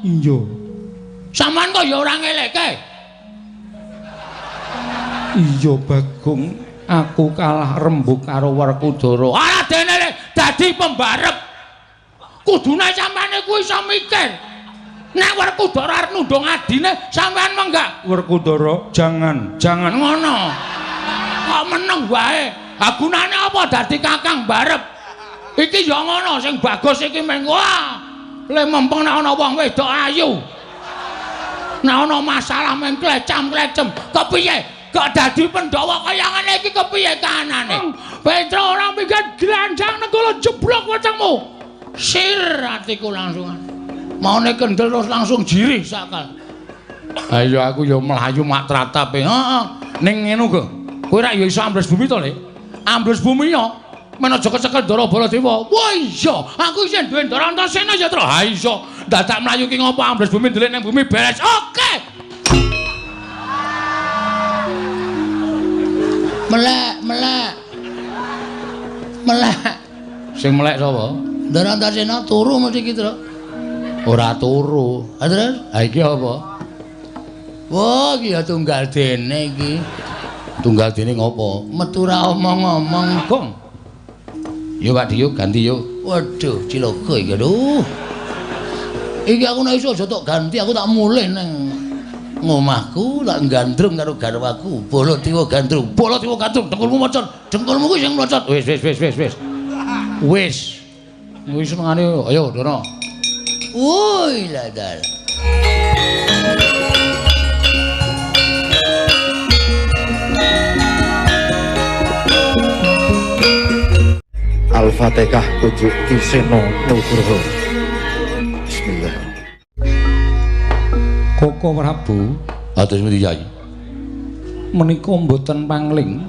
Iya. Sampeyan kok ya ora ngeleke. Iya Bagong, aku kalah rembug karo Werkudara. Ora dene le dadi pembarep. Kudune sampeyan iku iso mikir. Nek Werkudara arep nundung adine, sampeyan menggak. Werkudara, jangan, jangan ngono. Kok meneng wae. Ha gunane apa dadi kakang barep? Iki ya ngono sing bagus iki meng wah. Le mempeng nek ana wong wedok ayu. Nek ana masalah meng klecam-klecem, kepiye? Kok dadi Pandhawa kaya ngene iki kepiye kahanane? Petro ora minggat granjang nenggala jeblok wetengmu. Sir atiku langsungan. Maune kendel terus langsung jirih sakal. Ayo aku ya mlayu mak tratap. Heeh. Ning ngene go. Kowe rak ya iso ambles bumi to, Le? Ambles bumi ya. Men aja kecekel Ndara Baladewa. Wah iya, aku isih duwe Ndara Antasena ya, Tru. Ha iso. Dadak mlayu ki ngopo ambles bumi ndelik ning bumi beres. Oke. Melek, melek. Melek. Sing melek sapa? Ndara Antasena turu mesti iki, Tru. Ora turu. Ha terus? Ha iki apa? Wah, iki ya tunggal dene iki. Tunggal dene ngopo? Metu ra omong-omong. Gong. Yo Pak Diyo ganti yo. Waduh, cilaka iki aduh. Iki aku nek iso aja tok ganti, aku tak mulih nang ngomahku, tak gandrung karo garwaku. Baladewa gandrung, Baladewa gandrung, dengkulmu mocot, dengkulmu kuwi sing mlocot. Wis wis wis wis wis. Wis. Wis senengane ayo Dono. Woi lah dal. Al-Fatihah Pujuk Ki Seno Nugroho. Bismillah. Koko Prabu, atus pundi Yai? Menika mboten pangling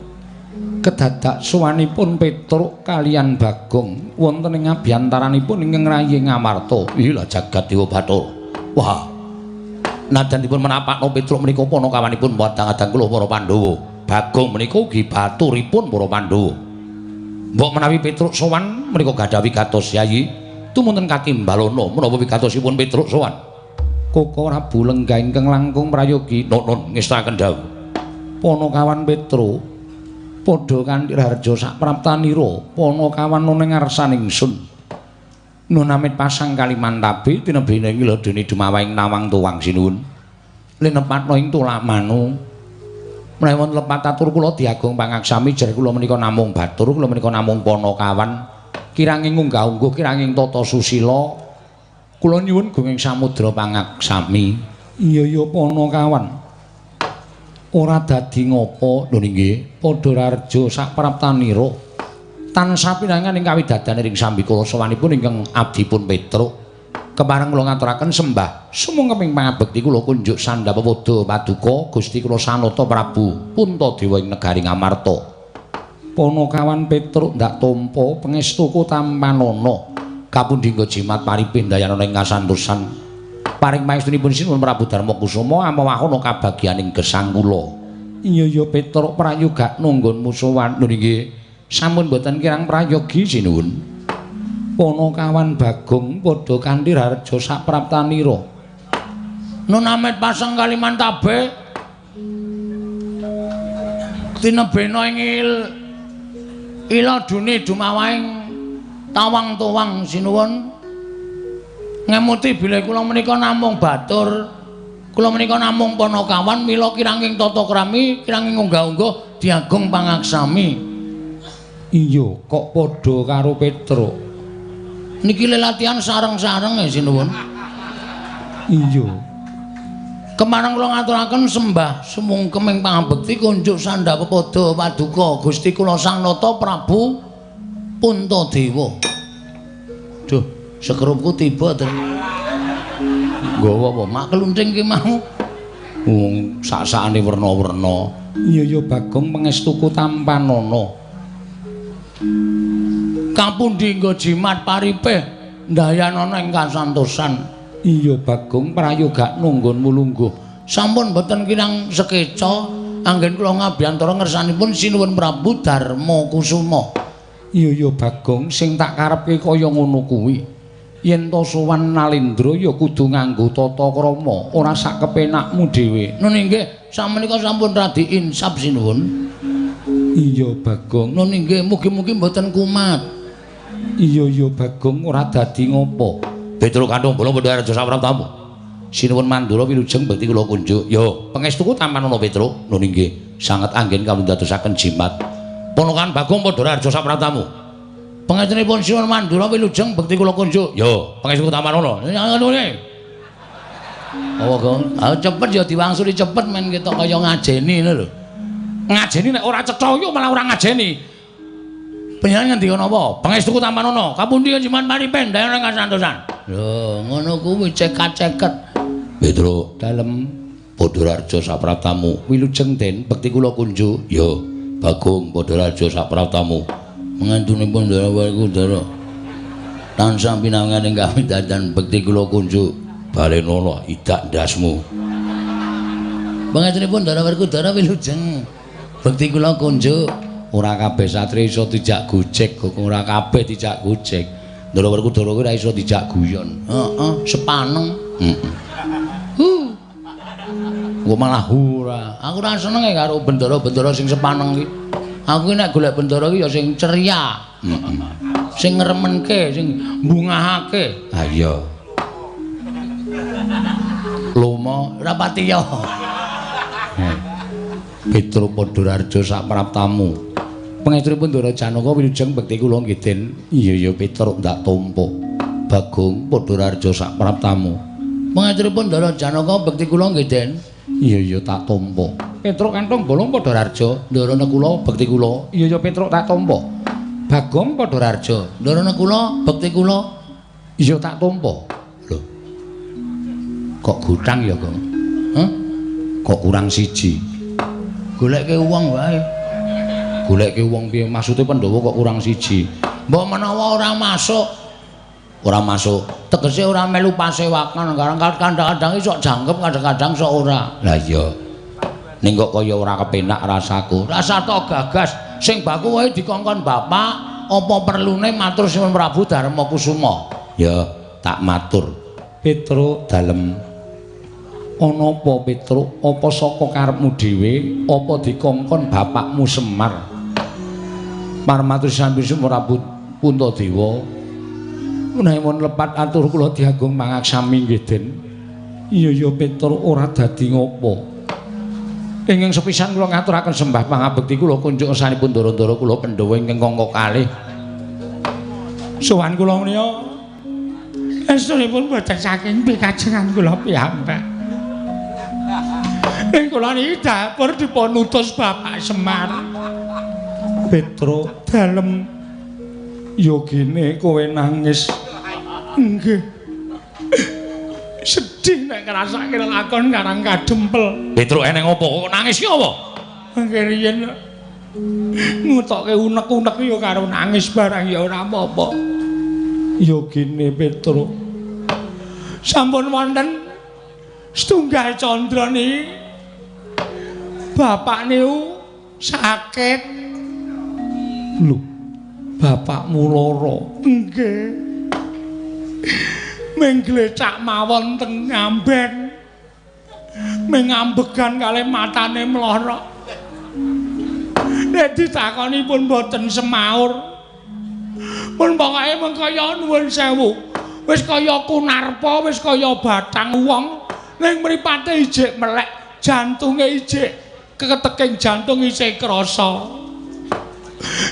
kedadak suwanipun Petruk kalian Bagong wonten ing abyantaranipun ingkang rayi Ngamarta. Iya jagat Dewa Bathara. Wah. Najan dipun menapakno Petruk menika panakawanipun wadang-adang kula para Pandhawa. Bagong menika ugi baturipun para Pandhawa. Mbok menawi Petruk sowan menika gadah wigatos Yayi, tumunten katimbalana menapa wigatosipun Petruk sowan. Koko Prabu lenggah ingkang langkung prayogi nun ngestakaken dawuh. Panakawan Petruk padha kanthi raharja sapraptanira panakawan ana ngarsaning ingsun. Nun amit pasang Kalimantabe tinebene ing ladene dumawahing nawang tuwang sinuwun. Linepatna ing tulamanu. Menawi wonten lepat atur kula diagung pangaksami jer kula menika namung batur, kula menika namung panakawan kiranging unggah-ungguh kiranging tata susila. Kula nyuwun gunging samudra pangaksami. Iya ya panakawan. Ora dadi ngapa lho nggih, padha raharja sapraptanira. Tansah pinangan ing kawidadane ring sambikala sowanipun ingkang abdipun Petruk. Kepareng kula ngaturaken sembah sumangga pangabekti kula kunjuk sandhap pepoda paduka Gusti kula Sanata Prabu Puntadewa ing negari Ngamarta. Panakawan Petruk ndak tampa pangestuku tampanana. Kapundi nggo jimat paripih ndayanana ing kasantosan. Paring pangestunipun Sinuwun Prabu Darma Kusuma amawahana kabagyaning gesang kula. Iya ya Petruk prayogakno nggonmu sowan. Lho nggih, sampun boten kirang prayogi sinuwun. Panakawan Bagong padha kanthi raharja sapraptanira. Nun amit pasang Kalimantabe tinebena ing ila dune dumawahing tawang tuwang sinuwun. Ngemuti bilih kula menika namung batur, kula menika namung panakawan, mila kiranging tata krami, kiranging unggah-ungguh diagung pangaksami. Iya, kok padha karo Petruk. Niki lelatihan sareng-sareng ya sinuwun. Iya. Kemareng kula ngaturaken sembah sumungkem ing pangabekti kunjuk sandhap pepoda paduka Gusti kula Sang Nata Prabu Puntadewa. Duh, sekerupku tiba to. Nggawa apa? Mak klunthing ki mau. Wong sak-sakane werna-werna. Iya ya Bagong pangestuku tampanana. Kapundi nggo jimat paripih ndayanana ing kasantosan. Iya Bagong prayogakno nggonmu lungguh. Sampun boten kirang sekeca anggen kula ngabiyantara ngersanipun Sinuwun Prabu Darma Kusuma. Iya ya Bagong sing tak karepke kaya ngono kuwi. Yen to sowan Nalendra ya kudu nganggo tata krama, ora sak kepenakmu dhewe. Nun inggih, samenika sampun radi insaf sinuwun. Iya Bagong. Nun inggih, mugi-mugi mboten kumat. Iya iya Bagong, ora dadi ngopo. Petruk Kanthong Bolong Padha Raja Sapraptamu. Sinuwun Mandura wilujeng bekti kula kunjuk. Yo, pangestuku tampan ana Petruk. Nun inggih, sanget anggen kawula dadosaken jimat. Ponokan Bagong Padha Raja Sapraptamu. Pangestunipun Sinuwun Mandura wilujeng bekti kula kunjuk. Yo, pangestuku tampan ana. Ngene. Apa, Gong? Ah cepet ya diwangsuli cepet men ketok kaya ngajeni ngono lho. Ngajeni nek ora cetha yo malah ora ngajeni. Panjenengan ngendika napa? Pangestuku tampan ana. Kapundi jimat paripen dayana kasantosan. Lho, ngono kuwi cekat-ceket. Petruk dalem Padha Raja Sapraptamu wilujeng den bekti kula kunjuk. Yo, Bagong Padha Raja Sapraptamu. Mangantunipun Ndara Werkudara tansah pinangan ing kawidatan bekti kula kunjuk. Balenono idak ndasmu. Pangestunipun Ndara Werkudara wilujeng bekti kula kunjuk. Ora kabeh satri iso dijak gojek, ora kabeh dijak gojek. Ndara Werkudara kuwi ora iso dijak guyon. Heeh, sepaneng. Heeh. Kok malah ora. Aku ora seneng karo bendara-bendara sing sepaneng iki. Aku nek golek bendara iki ya sing ceria. Heeh. Sing ngremenke, sing mbungahake. Ha iya. Lomo ora pati ya. Petruk Padha Raja Sapraptamu. Pangestunipun Ndara Janaka wilujeng bekti kula nggih Den. Iya ya Petruk ndak tampa. Bagong Padha Raja Sapraptamu. Pangestunipun Ndara Janaka bekti kula nggih Den. Iya ya tak tampa. Petruk Kanthong Bolong Padha Raja, Ndara kula bekti kula. Iya ya Petruk tak tampa. Bagong Padha Raja, Ndara kula bekti kula. Iya tak tampa. Lho. Kok gutang ya, Gong? Hah? Kok kurang siji? Goleke wong wae. Goleke wong piye? Maksude Pandhawa kok kurang siji? Mbok menawa ora masuk. Ora masuk. Tegese ora melu pasewakan, kadang-kadang sok jangkep, kadang-kadang sok ora. Lah iya. Ning kok kaya ora kepenak rasaku. Rasa tok gagas sing baku wae dikongkon bapak, apa perlune matur Sinuwun Prabu Darma Kusuma? Ya, tak matur. Petruk dalem. Ana apa Petruk? Apa saka karepmu dhewe? Apa dikongkon bapakmu Semar? Parmatur Sinuwun Prabu Puntadewa. Menawi lepat atur kula diagung mangaksami nggih Den. Iya ya Petruk ora dadi ngopo. Ingkang sepisan kula ngaturaken sembah pangabekti kula kunjuk ngersanipun ndara-ndara kula Pandhawa ingkang angka kalih. Sowan kula menika estunipun boten saking pikajengan kula piyambak. Ing kula niki dapur dipun utus Bapak Semar. Petruk dalem yogine kowe nangis. Nggih. Sedih nek ngrasake lakon Karang Kadempel. Petruk eneng apa kok nangis ki apa? Mangke riyen ngutokke unek-unek ya karo nangis barang ya ora apa-apa. Yogine Petruk. Sampun wonten setunggal candra niki. Bapak niku sakit. Lho, bapakmu lara. Nggih. Ming glecak mawon teng ngamben. Ming ngambegan kalih matane mlorok. Nek ditakoni pun boten semaur. Pun pokoke mung kaya nuwun sewu. Wis kaya kunarpa, wis kaya batang wong, ning mripate ijik melek, jantunge ijik keteking jantung isih krasa.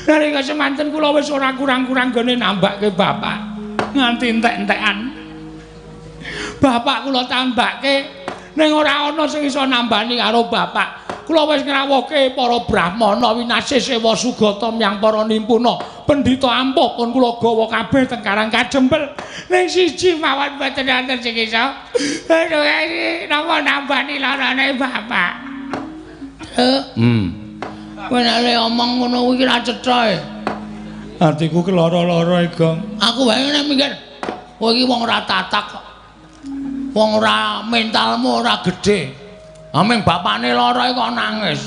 Nalika semanten kula wis ora kurang-kurang gone nambake bapak nganti entek-entekan. Bapak kula tambake ning ora ana sing iso nambani karo bapak. Kula wis ngrawuhke para brahmana winasih sewa sugata myang para nimpuna pendhita ampuh pun kula gawa kabeh teng Karang Kadempel. Ning siji mawon boten wonten sing iso. Aduh, napa nambani larane bapak? Kowe nek omong ngono kuwi ra cetha e. Atiku keloro-loro e, Gong. Aku wae nek mikir, kowe iki wong ora tatak kok. Wong ora mentalmu ora gedhe. Aming bapakne lara kok nangis.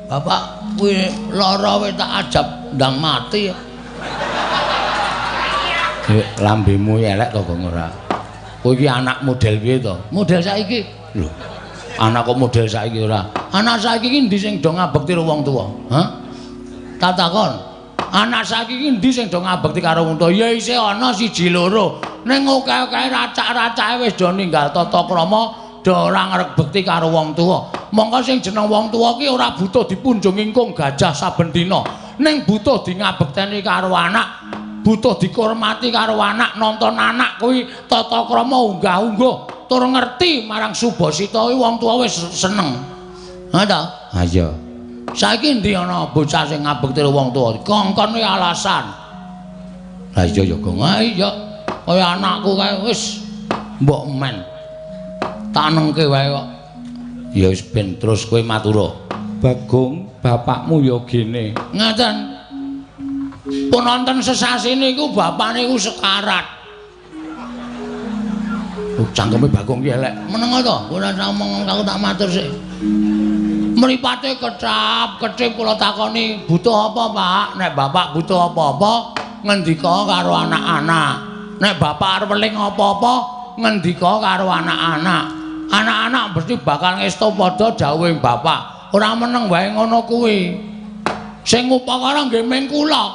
Bapak kuwi lara wae tak ajab ndang mati. Lambemu elek to, Gong ora? Kowe iki anak model piye to? Model saiki. Lho. Anak kok model saiki ora? Anak saiki iki endi sing do ngabekti karo wong tuwa? Hah? Tak takon. Anak saiki iki endi sing do ngabekti karo wong tuwa? Ya isih ana siji loro. Ning akeh-akeh racak-racake wis do ninggal tata krama, do ora ngrebekti karo wong tuwa. Mongko sing jeneng wong tuwa ki ora butuh dipunjung ingkung gajah saben dina. Ning butuh di ngabekteni karo anak, butuh dikormati karo anak, nonton anak kuwi tata krama unggah-ungguh, tur ngerti marang subasita kuwi wong tuwa wis seneng. Ha ta? Ha iya. Saiki endi ana bocah sing ngabekti karo wong tuwa? Kongkon kuwi alasan. Lah iya ya, Gong. Ha iya. Kaya anakku kae wis mbok men. Tak nengke wae kok. Ya wis ben terus kowe matura. Bagong, bapakmu ya gene. Ngaten. Pun wonten sesasi niku bapak niku sekarat. Cangkeme Bagong ki elek. Meneng to? Ora ngomong aku tak matur sik. Mripate kecap, kecip kula takoni, "Butuh apa, Pak?" Nek bapak butuh apa-apa, ngendika karo anak-anak. Nek bapak arep weling apa-apa, ngendika karo anak-anak. Anak-anak mesti bakal ngesto padha dawuhe bapak. Ora meneng wae ngono kuwi. Sing ngupakara nggih ming kula.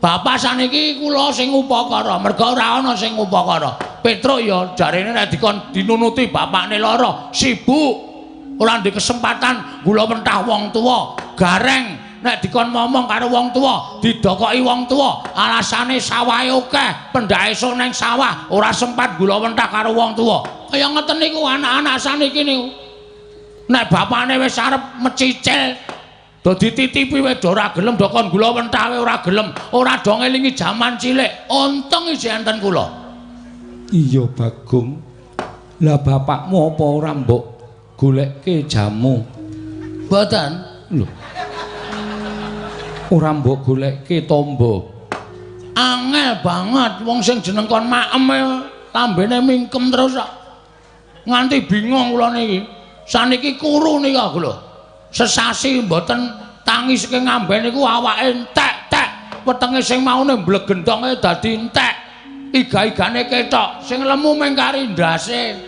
Bapak saniki kula sing ngupakara, merga ora ana sing ngupakara. Petruk ya jarene nek dikon dinunuti bapakne lara, sibuk. Ora ndek kesempatan gula mentah wong tuwa. Gareng nek dikon momong karo wong tuwa, didokoki wong tuwa, alasane sawahe akeh, pendhake esuk nang sawah, ora sempat gula mentah karo wong tuwa. Kaya ngeten niku anak-anak saniki niku. Nek bapakne wis arep mecicil, do dititipi wis ora gelem, do kon gula mentah wae ora gelem, ora do ngelingi jaman cilik. Untung isih enten kula. Iya, Bagong. Lah bapakmu apa ora mbok golekke jamu? Mboten. Lho. Ora mbok golekke tombo. Angel banget wong sing jeneng kon maem lambene mingkem terus kok. Nganti bingung kula niki. Saniki kuru nika aku lho. Sesasi mboten tangi saking ngamben niku awake entek-tek, wetenge sing maune mblegendonge dadi entek, iga-igane ketok, sing lemu mung kari ndase.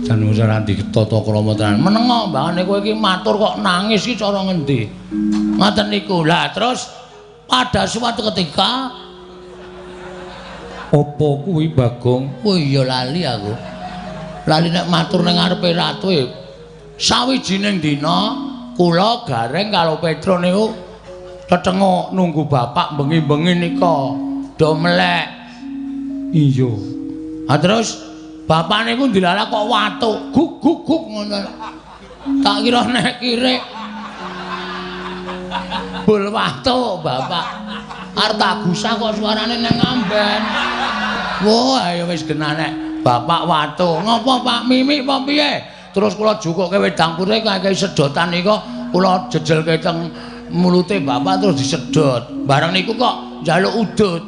Jan wis ora ditata krama tenan. Menengo mbahane kowe iki matur kok nangis iki cara ngendi? Ngoten niku. Lah terus pada suatu ketika apa kuwi Bagong? Oh iya lali aku. Lali nek matur ning ngarepe ratu e. Sawijining dina kula Gareng karo Petro niku tetenguk nunggu bapak bengi-bengi nika do melek. Iya. Ha terus bapak niku ndilalah kok watuk guk guk guk ngono. Tak kira nek kirik. Bul watuk bapak. Arep tak gusah kok suarane nang ngamben. Wah, ayo wis genah nek bapak watuk. Ngopo Pak Mimik apa piye? Terus kula jukuke wedang putih kakehi sedotan nika kula jejelke teng mulute bapak terus disedot. Bareng niku kok njaluk udut.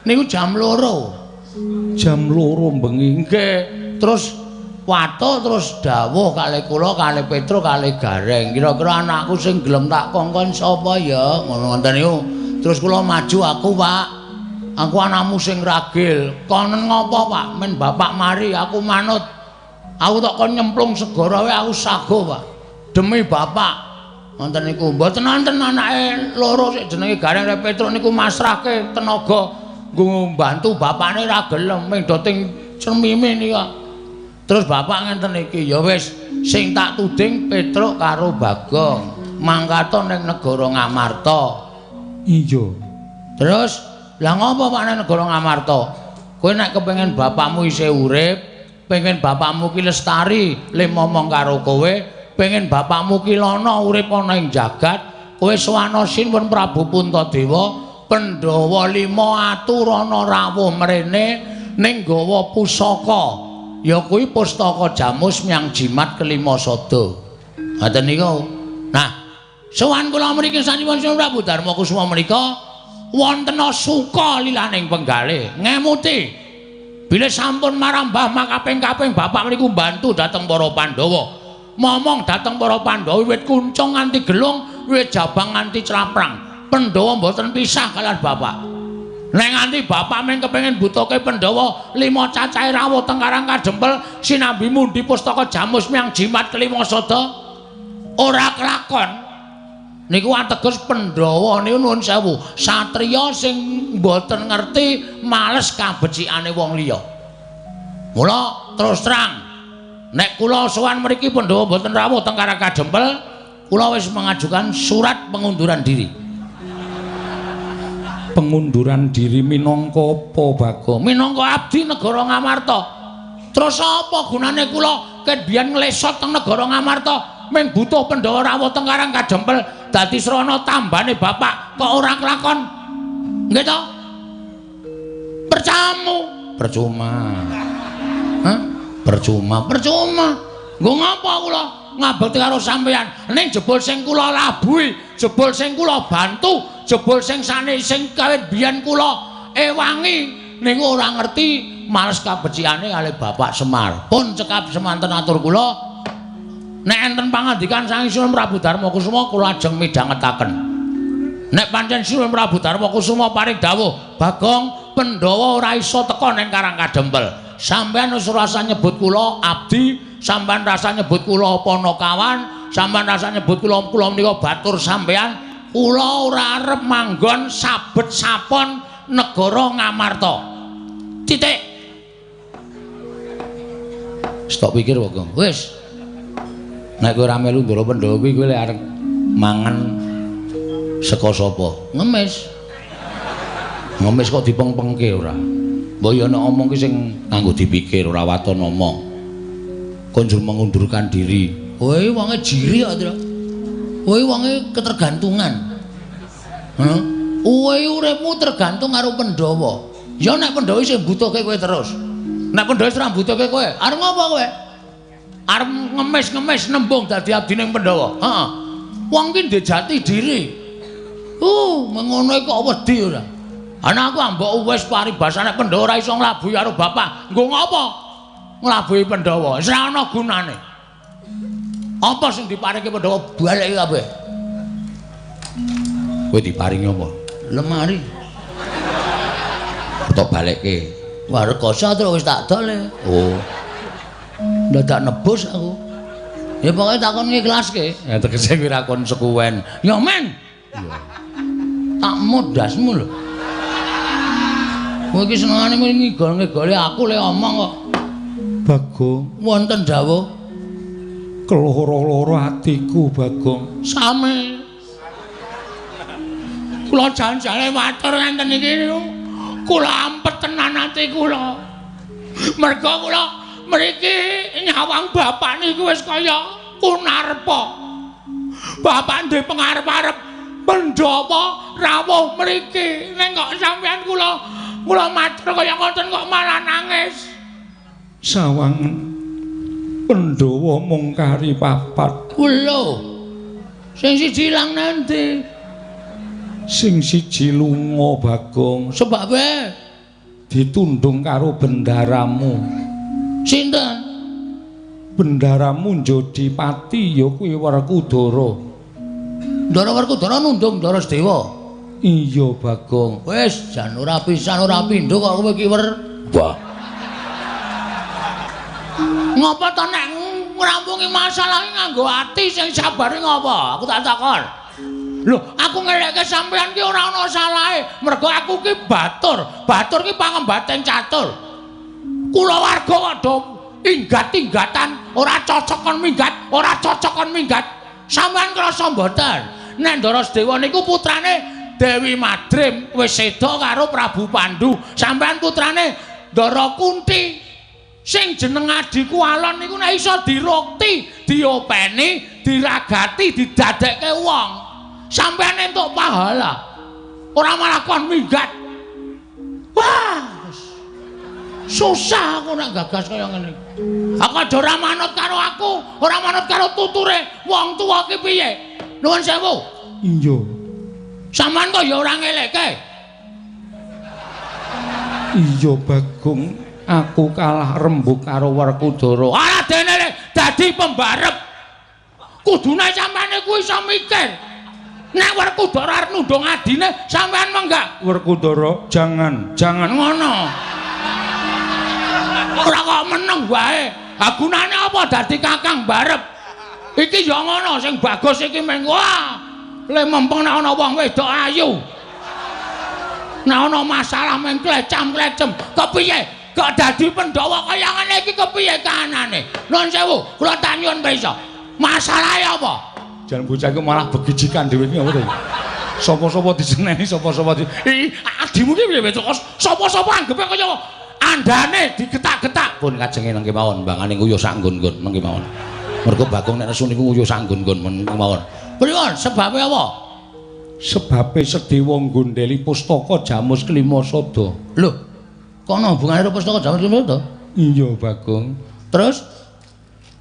Niku jam 2. Jam 2 bengi. Nggih. Terus watuk terus dawuh kalih kula kalih Petro kalih Gareng. Kira-kira anakku sing gelem tak kongkon sapa ya? Ngono ngoten niku. Terus kula maju aku, Pak. Aku anakmu sing ragil. Konen ngopo, Pak? Men bapak mari aku manut. Aku tak kon nyemplung segara wae aku sago, Pak. Demi bapak. Ngoten niku. Mboten wonten anake loro sik jenenge Gareng karo Petruk niku masrahke tenaga nggo mbantu bapakne ra gelem ming do ting cemime nika. Terus bapak ngenten iki, ya wis sing tak tuding Petruk karo Bagong mangkata ning negara Ngamarta. Iya. Terus lah ngopo Pak ning negara Ngamarta? Kowe nek kepengin bapakmu isih urip, pengen bapakmu ki lestari le momong karo kowe, pengen bapakmu ki lana urip ana ing jagat, kowe sowana Sinuwun Prabu Puntadewa, Pandhawa 5 aturana rawuh mrene ning gawa pusaka. Ya kuwi pustaka Jamus Myang Jimat kelima sada. Ngoten niku. Nah, sowan kula mriki sanipun Sinuwun Prabu Darma Kusuma menika wonten suka lilaning penggalih ngemuti. Bilih sampun marambah makaping-kaping bapak mriku mbantu dhateng para Pandhawa. Momong dhateng para Pandhawa wiwit kuncung nganti gelung, wiwit jabang nganti claprang. Pandhawa mboten pisah kalian bapak. Nek nganti bapak mung kepengin butuhke Pandhawa 5 cacahe rawuh teng Karang Kadempel sinambi mundi pustaka jamus miang jimat kelima sada ora kelakon. Niku ateges Pandhawa niku nuwun sewu, satriya sing mboten ngerti males kabecikane wong liya. Mula terus terang nek kula sowan mriki Pandhawa mboten rawuh teng Karang Kadempel, kula wis mengajukan surat pengunduran diri. Pengunduran diri minangka apa, Bagong? Minangka abdi negara Ngamarta. Terus apa gunane kula ket biyen nglesot teng negara Ngamarta mung butuh Pandhawa rawuh teng Karang Kadempel dadi srana tambane bapak kok ora kelakon? Nggih to? Percamu, percuma. Hah? Percuma, percuma. Nggo ngapa kula ngabekti karo sampeyan? Ning jebul sing kula labuhi, jebul sing kula bantu, jebul sing sane sing kawit biyen kula ewangi niku ora ngerti males kabecikane kalih Bapak Semar. Pun cekap semanten atur kula. Nek enten pangandikan saking Sinuwun Prabu Darma Kusuma kula ajeng midhangetaken. Nek pancen Sinuwun Prabu Darma Kusuma paring dawuh, Bagong, Pandhawa ora iso teka ning Karang Kadempel. Sampeyan wis rasa nyebut kula abdi, sampeyan rasa nyebut kula panakawan, sampeyan rasa nyebut kula kula menika batur sampeyan, kula ora arep manggon sabet sapon negara Ngamarta. Titik. Stop pikir, Bagong. Wis. Nek kowe ora melu Ndara Pandhawa kuwi kowe lek arep mangan saka sapa? Ngemis. Ngemis kok dipengpengke ora? Mbok ya nek omong ki sing nganggo dipikir ora waton omong. Konjur mengundurkan diri. Kowe wonge jiri kok, Tru. Kowe wonge ketergantungan. Heeh. Kowe uripmu tergantung karo Pandhawa. Ya nek Pandhawa isih mbutuhke kowe terus. Nek Pandhawa wis ora mbutuhke kowe, arep ngopo kowe? Arep ngemis-ngemis nembung dadi abdining Pandhawa. Heeh. Wong ki ndek jati diri. Mengono kok wedi ora. Ana aku ambok wis paribasane Pandhawa ora iso nglabuhi karo bapak. Nggo ngopo? Nglabuhi Pandhawa. Wis ora ana gunane. Apa sing diparingi Pandhawa baleki kabeh. Kowe diparingi apa? Lemari. Tok balekke. Wah, rekoso terus wis tak dol. Oh. Dadak nebus aku. Ya pokoke takon ngiklaske. Ya tegese kuwi ra konsekuen. Ya men. Tak modasmu lho. Kowe iki senengane ngigol-ngigoli aku le omong kok. Bagong, wonten dawuh. Keloro-loro atiku, Bagong. Sami. Kula jan-jane matur ngenten iki niku. Kula ampet tenan ati kula. Merga kula mriki nyawang bapak niku wis kaya kunarpa. Bapak ndek pengarep-arep Pandhawa rawuh mriki. Ning kok sampeyan kula kula matur kaya ngoten kok malah nangis. Sawangen Pandhawa mung kari papat. Lho. Sing siji ilang nanti. Sing siji lunga, Bagong. Sebabe ditundung karo bendaramu. Sinten? Bendaramu Jodipati ya kuwi Werkudara. Ndara Werkudara nundung Ndara Sedewa. Iya, Bagong. Wis jan ora pisan ora pindho kok kowe iki wer. Wah. Ngopo to nek ngrampungi masalah nganggo ati sing sabare ngopo? Aku tak takon. Lho, aku ngelekke sampeyan ki ora ana salahe. Mergo aku ki batur. Batur ki pangembating catur. Kulawarga kok do inggat-inggatan, ora cocok kon minggat, ora cocok kon minggat. Sampeyan krasa mboten? Nek Ndara Sedewa niku putrane Dewi Madrim wis seda karo Prabu Pandu. Sampeyan putrane Ndara Kunti. Sing jeneng adhiku Alon niku nek iso dirukti, diopeni, diragati, didadekke wong. Sampeyan entuk pahala. Ora malah kon minggat. Wah, susah aku nek gagas kaya ngene. Aku aja ora manut karo aku, ora manut karo tuture wong tuwa ki piye? Nuwun sewu. Iya. Sampeyan kok ya ora ngelekke. Iya, Bagong, aku kalah rembug karo Werkudara. Ora dene dadi pembarep. Kudune sampeyan iku iso mikir. Nek Werkudara arep nundung adine, sampean menggak. Werkudara, jangan, jangan ngono. Ora kok meneng wae. Ha gunane apa dadi kakang barep? Iki ya ngono sing bagus iki meng wah. Le mempeng nek ana wong wedok ayu. Nek ana masalah meng klecam-klecem, kepiye? Kok dadi Pandhawa kaya ngene iki kepiye kahanane? Nuwun sewu, kula tak nyuwun pirsa. Masalahe apa? Jan bocah iku malah begijikan dhewe iki apa to? Sapa-sapa diseneni, sapa-sapa di adimu ki piye kok sapa-sapa anggepe kaya andane digetak-getak. Pun kajenge nang kemawon, mbangane nguyuh sak nggon-nggon nang kemawon. Mergo Bagong nek nesu niku nguyuh sak nggon-nggon men kemawon. Pripun sebabe apa? Sebabe Sedewa nggondheli pustaka Jamus Klima Sada. Lho, kok ana hubungane karo pustaka Jamus Klima Sada? Iya, Bagong. Terus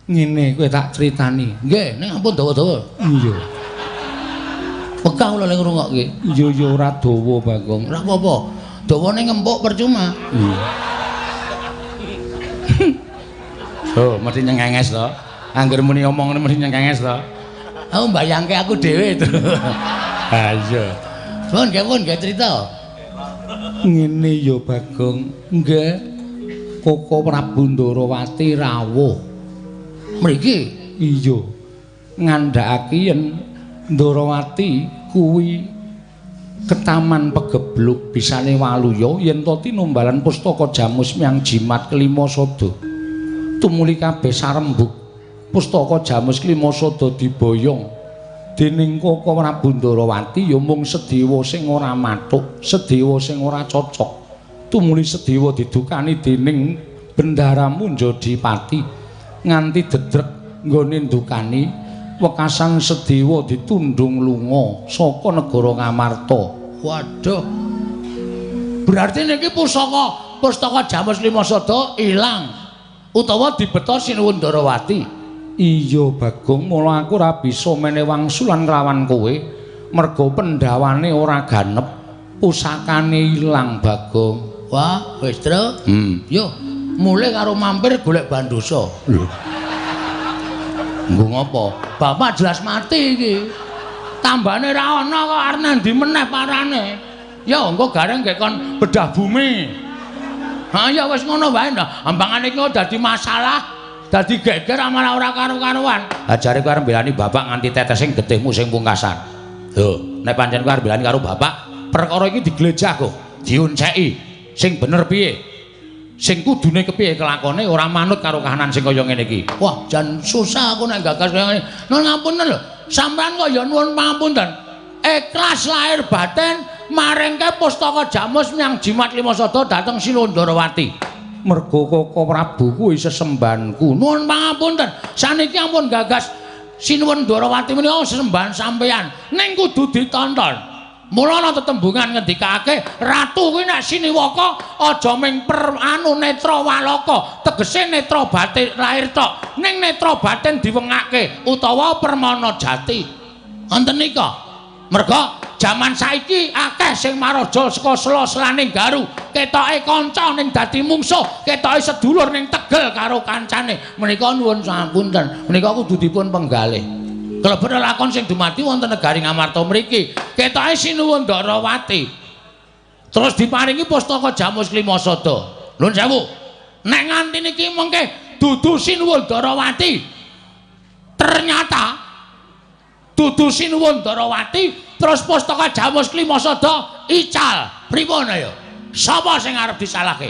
ngene kowe tak critani. Nggih, ning ampun dawa-dawa. Iya. Wegah kula lek ngrungokke. Iya ya ora dawa, Bagong. Ora apa-apa. Dawane ngempuk percuma. Iya. Oh, mesti nyengenges to. Angger muni omong ngene mesti nyengenges to. Aku mbayangke aku dhewe to. Ha iya. Pun nggih pun nggih crita. Ngene ya, Bagong. Nggih. Koko Prabu Ndarawati rawuh. Mriki? Iya. Ngandhakake yen Ndarawati kuwi ketaman pegebluk bisane waluya yen to tinumbalan pustaka Jamus miang jimat kelima sada. Tumuli kabeh sarembug pustaka Jamus kelima sada diboyong dening Koko Prabu Ndarawati ya mung Sedewa sing ora mathuk, Sedewa sing ora cocok. Tumuli Sedewa didukani dening Bendara Munjadipati nganti dedrek nggone ndukani wekasan Sedewa ditundung lunga saka negara Ngamarta. Waduh. Berarti niki pustaka Jamus Lima Sada ilang utawa dibeta Sinuwun Ndarawati. Iya, Bagong, mula aku ora bisa menehi wangsulan kelawan kowe merga pendhawane ora ganep, pusakane ilang, Bagong. Wah, wis, Tru. Yo, mulih karo mampir golek bandosa. Lho. Nggo ngopo? Bapak jelas mati iki. Tambane ra ana kok arep nandi meneh parane. Ya engko gareng nggih kon bedah bumi. Ha ya wis ngono wae ndah. Ambangane iki dadi masalah, dadi geger malah ora karu-karuan. Ha jare kowe arep mbelani bapak nganti tetesing getihmu sing pungkasan. Lho, nek pancen kowe arep mbelani karo bapak, perkara iki diglejah kok, dionceki. Sing bener piye? Sing kudune kepiye kelakone ora manut karo kahanan sing kaya ngene iki. Wah, jan susah aku nek gagas kaya ngene. Nuwun ngapunten lho. Sampeyan kok ya nuwun pangapunten. Ikhlas lahir batin maringke pustaka Jamus miang jimat lima sada dhateng Sinuwun Ndarawati. Mergo Koko Prabu kuwi sesembahanku. Nuwun pangapunten. Saniki ampun gagas Sinuwun Ndarawati menika sesembahan sampeyan. Ning kudu ditonton. Mula ana tetembungan ngendikake ratu kuwi nek siniwaka aja ming per anu netra walaka, tegese netra batin lahir tok, ning netra batin diwengake utawa permana jati. Wonten nika. Merga jaman saiki akeh sing maraja saka sela-selaning garu, ketoke kanca ning dadi mungsuh, ketoke sedulur ning tegel karo kancane. Menika nuwun sapunten, menika kudu dipun penggalih. Klebet lakon sing dumadi wonten negari Ngamarta mriki, ketoke Sinuwun Ndarawati. Terus diparingi pustaka Jamus Klima Sada. Nuwun sewu. Nek nganti niki mengke dudu Sinuwun Ndarawati. Ternyata dudu Sinuwun Ndarawati terus pustaka Jamus Klima Sada ical. Pripun ayo? Sapa sing arep disalahke?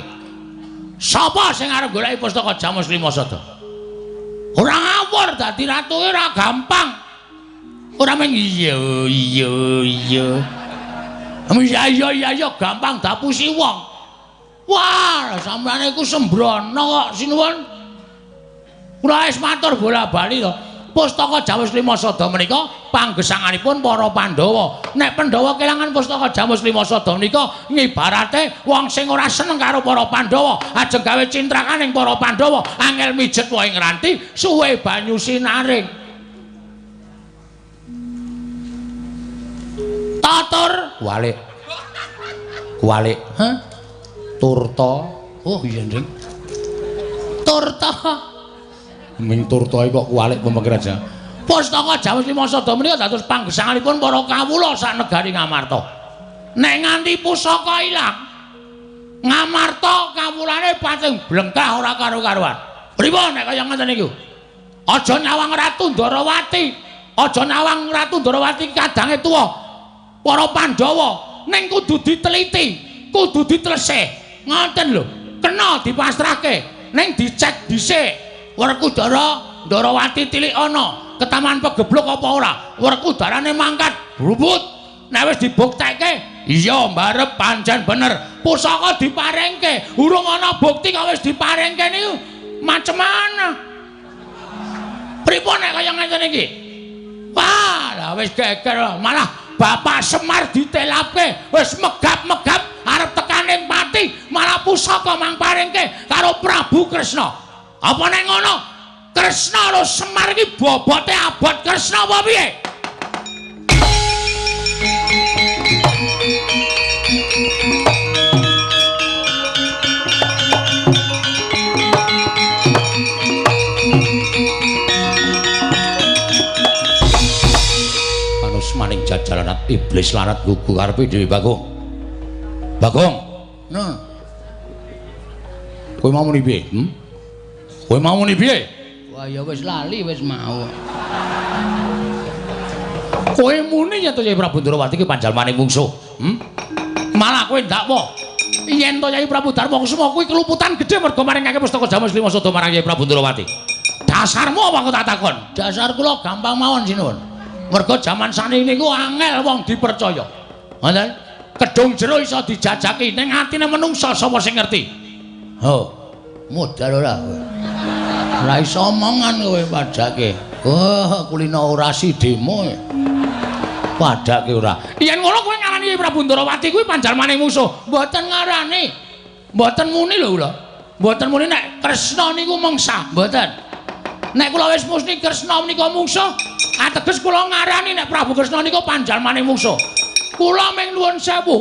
Sapa sing arep goleki pustaka Jamus Klima Sada? Ora ngawur dadi ratu ora gampang. Ora mung iya iya iya. Iya iya iya iya gampang dapusi wong. Wah, sampeyan iku sembrono kok sinuwun. Kula wis matur bola-bali to. Pustaka Jamus Lima Sada menika panggesanganipun para Pandhawa. Nek Pandhawa kelangan pustaka Jamus Lima Sada menika ngibarate wong sing ora seneng karo para Pandhawa, ajeng gawe cintrakaning para Pandhawa, angel mijet wae ngranti, suwe banyu sinaring. Tatur kualik. Kualik. Hah? Turta. Oh iya, Ndring. Turta. Ming turta kok kualik pemikiran aja. Pustaka Jamus Lima Sada menika dados panggesanganipun para kawula sak negari Ngamarta. Nek nganti pusaka ilang, Ngamarta kawulane pating blengkah ora karo-karuan. Pripun nek kaya ngoten niku? Aja nyawang Ratu Ndarawati, aja nyawang Ratu Ndarawati kadange tuwa para Pandhawa, ning kudu diteliti, kudu ditelesih. Ngoten lho, kena dipasrahke, ning dicek dhisik. Werkudara Ndarawati tilik ana ketaman pegebluk apa ora? Werkudarane mangkat brubut. Nek wis dibuktekke, iya mbarep pancen bener. Pusaka diparingke, urung ana bukti kok wis diparingke niku macem mana? Pripun nek kaya ngeten iki? Wah, lah wis geger, malah Bapak Semar ditelapke, wis megap-megap arep tekaning pati, malah pusaka mang paringke karo Prabu Kresna. Apa nek ngono? Kresna karo Semar iki bobote abot Kresna apa piye? Maning jajalanat iblis lanat gugu karepe dhewe Bagong. Bagong. Nah. Kowe mau muni piye? Kowe mau muni piye? Wah ya wis lali wis mau. Kowe muni yen to Kyai Prabu Ndrawati ki panjalmane mungsuh. Malah kowe ndakwa yen to Kyai Prabu Darma Kusuma kuwi keluputan gedhe mergo maringake pustaka Jamus Lima Sada marang Kyai Prabu Ndrawati. Dasarmu apa aku tak takon? Dasar kula gampang mawon sinuwun. Mergo jaman saniki niku angel wong dipercaya. Ngoten? Kedung jero iso dijajaki ning atine menungsa sapa sing ngerti? Ho, modal ora kowe. Ora iso omongan kowe padake. Oh, kulino orasi demo. Padake ora. Yen ngono kowe ngarani Prabu Ndrawati kuwi panjalmane musuh. Mboten ngarani. Mboten muni lho kula. Mboten muni nek Kresna niku mengsa, mboten. Nek kula wis musni Kresna menika mungsuh, ateges kula ngarani nek Prabu Kresna nika panjalmane mungsuh. Kula ming nuwun sewu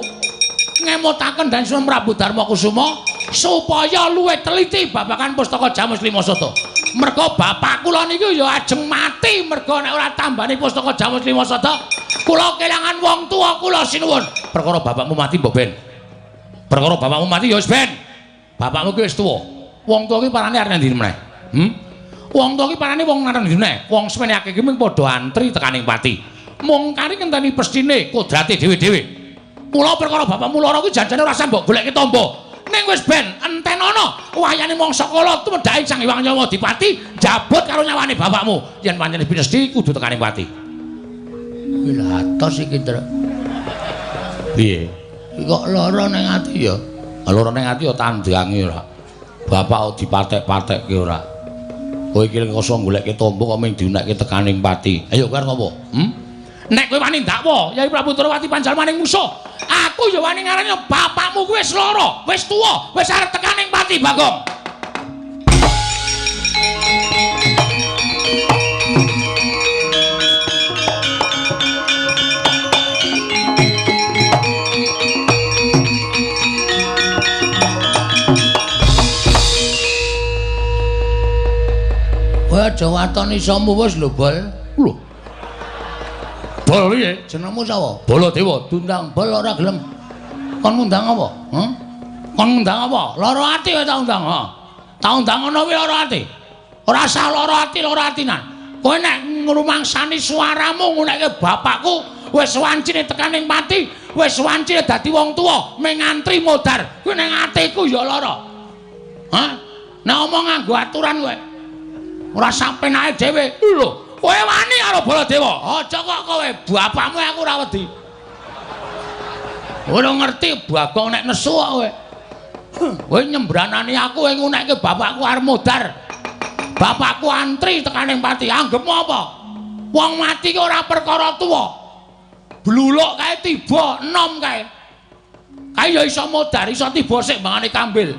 ngemutaken dan Sunan Prabu Darma Kusuma supaya luwih teliti babagan pustaka Jamus Lima Sada. Merga bapak kula niku ya ajeng mati merga nek ora tambani pustaka Jamus Lima Sada, kula kelangan wong tuwa kula sinuwun. Perkara bapakmu mati mbok ben. Perkara bapakmu mati ya wis ben. Bapakmu ki wis tuwa. Wong tuwa ki parane arep ndi meneh? Wong tuwa ki parane wong nang ndi meneh? Wong semene akeh ki mung padha antri tekaning pati. Mung kari ngenteni pestine kodrate dhewe-dhewe. Mula perkara bapakmu lara kuwi janjane ora usah mbok goleki tamba. Ning wis ben entenono wayane mangsa kala tumedhake Sang Hyang Nyawa Dipati njabut karo nyawane bapakmu. Yen pancen pinesti kudu tekaning pati. Kuwi lha atos iki, Tru. Piye? Kok lara ning ati ya? Lara ning ati ya tandange ora. Bapak dipatek-patekke ora. Kowe iki kosong goleke tamba kok mung diunekke tekaning pati. Ayo kowe arep ngopo? Nek kowe wani ndakwa Yai Prabu Ndrawati panjalmaning musuh, aku ya wani ngarani bapakmu kuwi wis lara, wis tuwa, wis arep tekaning pati, Bagong. Kowe aja waton isomu wis lho, Bol. Lho. Bol piye? Jenengmu sapa? Baladewa. Diundang Bol ora gelem. Kon ngundang apa? Kon ngundang apa? Lara ati kowe tak undang, ha. Tak undang ngono kuwi lara ati. Ora usah lara ati, lara atinan. Kowe nek ngrumangsani suaramu ngunekke bapakku wis wancine tekaning pati, wis wancine dadi wong tuwa, mung ngantri modar. Kuwi ning atiku ya lara. Hah? Nek omong nganggo aturan kowe. Ora sapenake dhewe. Lho, kowe wani karo Baladewa. Aja kok kowe, bapakmu aku ora wedi. Ora ngerti Bagong nek nesu kok kowe. Kowe nyembranani aku kowe ngunekke bapakku arep modar. Bapakku antri tekaning pati. Anggepmu apa? Wong mati ki ora perkara tuwa. Bluluk kae tiba enom kae. Kae ya iso modar, iso tiba sik mbangane kambil.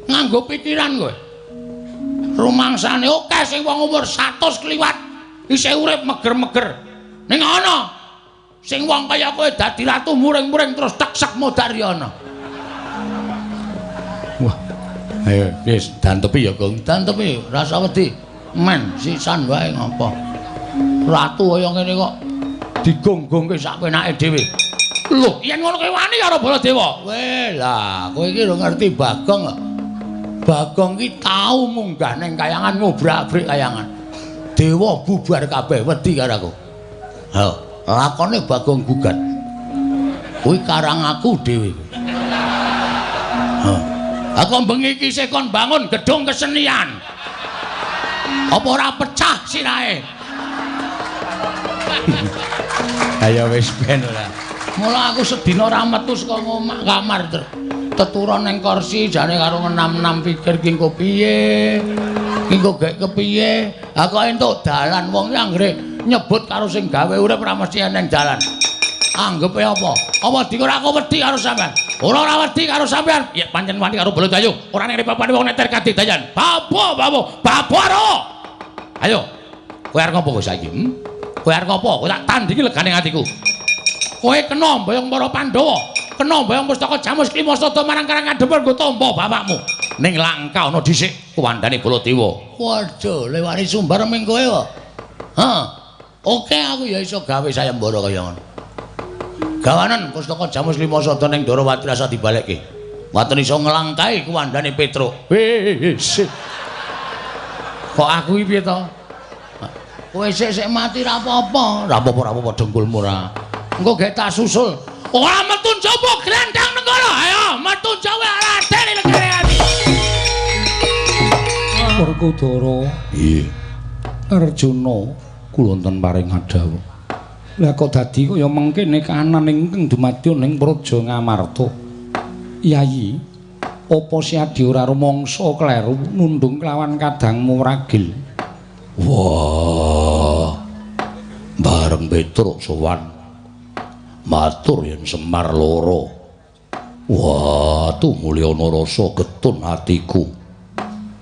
Nganggo pikiran kowe. Rumangsane akeh sing wong umur 100 kliwat isih urip meger-meger. Ning ana sing wong kaya kowe dadi ratu muring-muring terus teksek modar ya ana. Wah. Ayo wis dantepi ya, Gong. Dantepi, rasa wedi. Men sisan wae ngopo. Ratu kaya ngene kok digonggongke sak penake dhewe. Lho, yen ngono kowe wani karo Baladewa. Weh, lah kowe iki lho ngerti Bagong kok. Bagong ki tau munggah ning kayangan ngobrak-abrik kayangan. Dewa bubar kabeh wedi karo aku. Ha, lakone Bagong gugat. Kuwi karang aku dhewe. Ha. Aku bengi iki isih kon bangun gedung kesenian. Apa ora pecah sirahe? Ayo wis ben ora. Mula aku sedina ora metu saka omah kamar ter. Teturon ning kursi jane karo ngenam-enam pikir ki engko piye. Ki engko gek kepiye? Ha kok entuk dalan wong ki anggere nyebut karo sing gawe urip ora mesti eneng dalan. Anggepe apa? Apa dikira aku wedi karo sampean? Ora ora wedi karo sampean. Ya pancen wani karo Baladewa. Ora ning papane wong neter kadidayan. Babo, babo, babo ro. Ayo. Kowe arep ngopo kowe saiki? Kowe arep ngopo? Kowe tak tandingi legane atiku. Kowe kena mboyong para Pandhawa, kena mboyong pustaka Jamus Klima Sada marang Karang Kadempel nggo tampa bapakmu. Ning langka ana dhisik kuwandane Baladewa. Waduh, lewani sumbar ming kowe kok. Ha. Oke aku ya iso gawe sayembara kaya ngono. Gawanen pustaka Jamus Lima Sada ning Ndorowati rasa dibalekke. Waten iso nglangkahi kuwandane Petruk. Wis. Kok aku iki piye to? Kowe sik-sik mati ra apa-apa. Ra apa-apa, ra apa-apa dengkulmu ora. Engko gek tak susul. Ora metu njaba grandang negara. Ayo metu njaba Raden negare ati. Werkudara. Iya. Arjuna kula wonten paring adhawuh. Lah kok dadi kaya mengkene kahanan ingkang dumadya ning Praja Ngamarta. Yayi, apa siadi ora rumangsa kleru nundung kelawan kadangmu ragil? Wah. Bareng Petruk sowan. Matur yen Semar loro. Wah, tumulyana rasa getun atiku.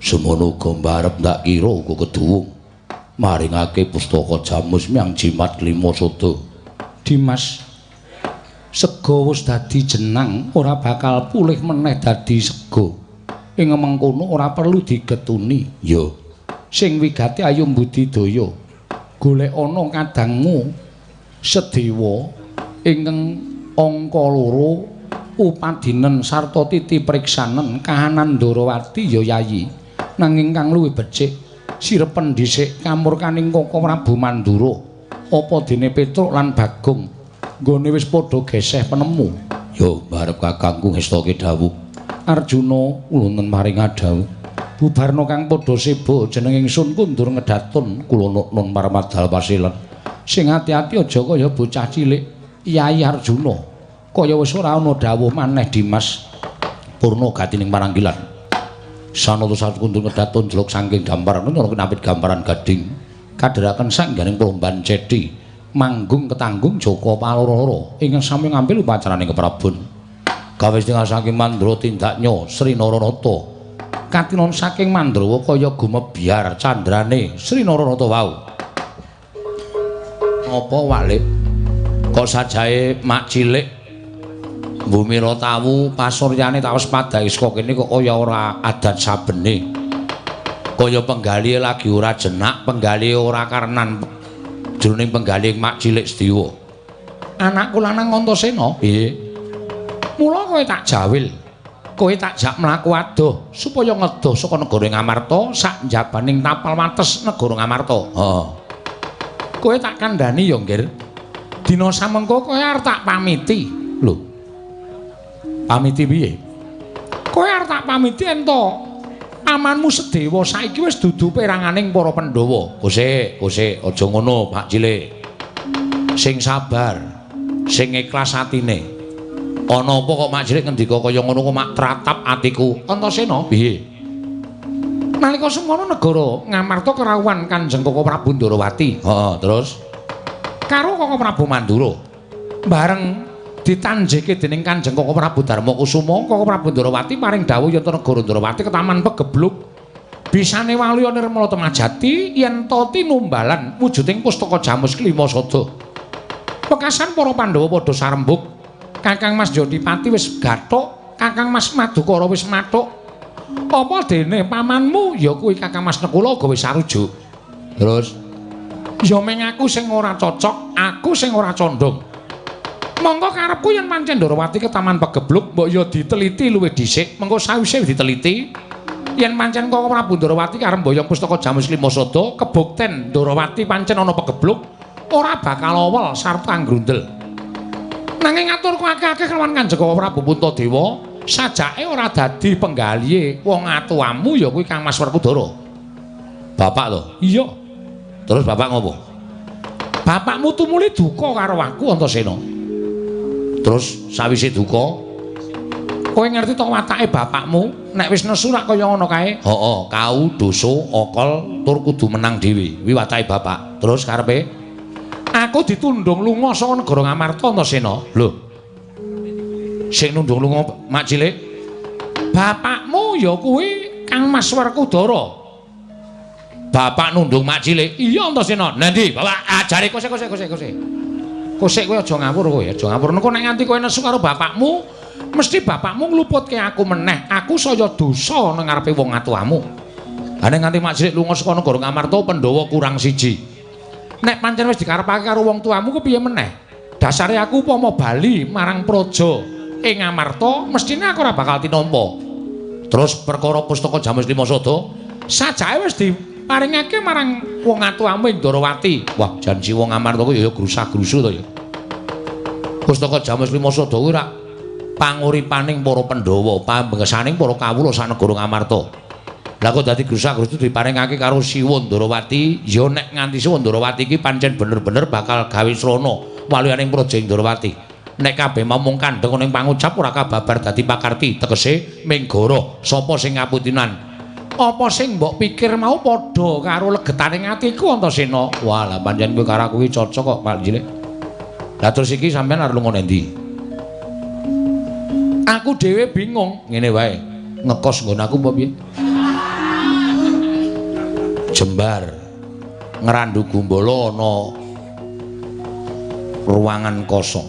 Semono uga mbarep ndak kira uga keduwung. Maringake pustaka Jamus myang Jimat Klima Sada. Dimas, sega wis dadi jenang ora bakal pulih meneh dadi sega. Ing mengkono ora perlu digetuni. Ya. Sing wigati ayo mbudidaya. Golek ana kadangmu Sedewa ingkang angka loro upadinen sarta titi priksanen kahanan Ndorowati ya Yayi. Nanging kang luwih becik sirepen dhisik kamurkaning Koko Prabu Mandura. Apa dene Petruk lan Bagong nggone wis padha geseh penemu. Ya barep kakangku ngestake dawuh. Arjuna wonten paring adhawuh. Bubarna kang padha seba jeneng ingsun kundur ngedatun kula nun parmadal pasilen. Sing ati-ati aja kaya bocah cilik. Yayi Arjuna kaya wis ora ana dawuh maneh Dimas. Purna gatining paranggilan. Sanata satu kundur ngedatun jeluk saking dampar nyana kinapit gambaran gading kadheraken sangganing plomban ceti manggung ketanggung Joko Paloro ingkang sami ngambil upacaraning keprabon. Gawe setengah saking Mandra tindaknya Sri Naranata katinon saking Mandrawa kaya gumebyar candrane Sri Naranata wau. Apa walik kok sajae mak cilik Bumira tawu pasuryane tawes padhae saka kene kok kaya ora adat sabene. Kaya penggalihe lagi ora jenak, penggalihe ora karenan jroning penggalihe mak cilik Sediwa. Anakku lanang Antasena. Piye? Mula kowe tak jawil. Kowe tak jak mlaku adoh supaya ngedoh saka negara Ngamarta sak njabaning tapal wates negara Ngamarta. Heeh. Kowe tak kandhani ya, Nggir. Dina samengko kowe arep tak pamiti. Lho. Pamiti piye? Kowe arep tak pamiti ento amanmu Sedewa saiki wis dudu peranganing para Pandhawa. Kosek, kosek, aja ngono, Pak Cilik. Sing sabar, sing ikhlas atine. Ana apa kok Mak Cilik ngendika kaya ngono kok mak tratap atiku. Antasena piye? Nalika semono negara Ngamarta kerawuhan Kanjeng Koko Prabu Ndorowati. Heeh, terus karo Koko Prabu Mandura. Bareng ditanjeke dening Kanjeng Koko Prabu Darma Kusuma, Koko Prabu Ndorowati paring dawuh yen negara Ndorowati ketaman pegebluk. Bisane waluya nirmala temajati yen ta tinumbalan wujuding pustaka Jamus Klima Sada. Wekasan para Pandhawa padha sarembug. Kakang Mas Jodipati wis gathuk, Kakang Mas Madukara wis mathuk. Apa dene pamanmu ya kuwi Kakang Mas Nekula uga wis sarujuk. Terus Ya ming aku sing ora cocok, aku sing ora condong. Monggo karepku yen pancen Ndorowati ketaman pegebluk mbok ya diteliti luwih dhisik, mengko sawise diteliti yen pancen Koko Prabu Ndorowati karep mboyong pustaka Jamus Lima Sada, kebukten Ndorowati pancen ana pegebluk ora bakal awel sarta nggrundel. Nanging aturku akeh-akeh kelawan Kanjeng Koko Prabu Puntadewa, sajake ora dadi penggalihe wong atuamu ya kuwi Kang Mas Werkudara. Bapak to? Iya. Terus bapak ngopo? Bapakmu tumuli duka karo aku Antasena. Terus sawise duka, kowe ngerti to watake bapakmu nek wis nesu rak kaya ngono kae? Heeh, kau dosa okol tur kudu menang dhewe. Kuwi watake bapak. Terus karepe? Aku ditundung lunga saka negara Ngamarta Antasena. Lho. Sing nundung lunga mak cilik? Bapakmu ya kuwi Kang Mas Werkudara. Bapak nundung mak cilik? Iya Antasena. Lah ndi? Bapak ajare kosek kosek kosek kosek. Kosek kowe aja ngawur kowe, aja ngawur. Engko nek nganti kowe nesu karo bapakmu, mesti bapakmu ngluputke aku meneh. Aku saya dosa nang ngarepe wong atuamu. Ha nek nganti mak cilik lunga saka negara Ngamarta, Pandhawa kurang siji. Nek pancen wis dikarepake karo wong tuamu kepiye meneh? Dasare aku upama bali marang praja ing Ngamarta, mestine aku ora bakal tinampa. Terus perkara pustaka Jamus Lima Sada, sajake wis diparingake marang wong atuamu ing Ndorowati. Wah, janji wong Ngamarta kuwi ya grusah-grusu to ya. Pustaka Jamus Lima Sada kuwi rak panguripaning para Pandhawa, pambengesaning para kawula sak negara Ngamarta. Lah kok dadi grusah-grusu diparingake karo Siwa Ndorowati, ya nek nganti Siwa Ndorowati iki pancen bener-bener bakal gawe srana waluyaning praja Ndorowati. Nek kabeh momong kandheng ning pangucap ora kababar dadi pakarti, tegese minggara sapa sing ngaputinan. Apa sing mbok pikir mau padha karo legetane atiku Antasena. Wah, lah pancen kowe karo aku iki cocok kok, Pak Cilik. Lah terus iki sampean arep lunga nendi? Aku dhewe bingung, ngene wae. Ngekos nggon aku apa piye? Jembar Ngrandu Gumbala ana ruangan kosong.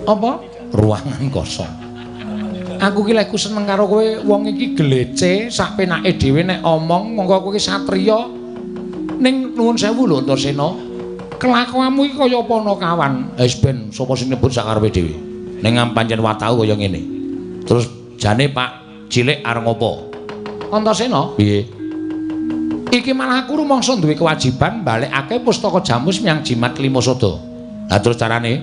Apa? Ruangan kosong. Aku ki lek seneng karo kowe, wong iki glece sak penake dhewe nek omong, monggo kowe iki satriya. Ning nuwun sewu lho Antasena. Kelakuanmu iki kaya apa ana kawan? Wis ben sapa sing nyebut sak karepe dhewe. Ning pancen wataku kaya ngene. Terus jane Pak Cilik arep ngopo? Antasena, piye? Iki malah aku rumangsa duwe kewajiban balekake pustaka Jamus menyang Jimat Lima Sada. Lah terus carane?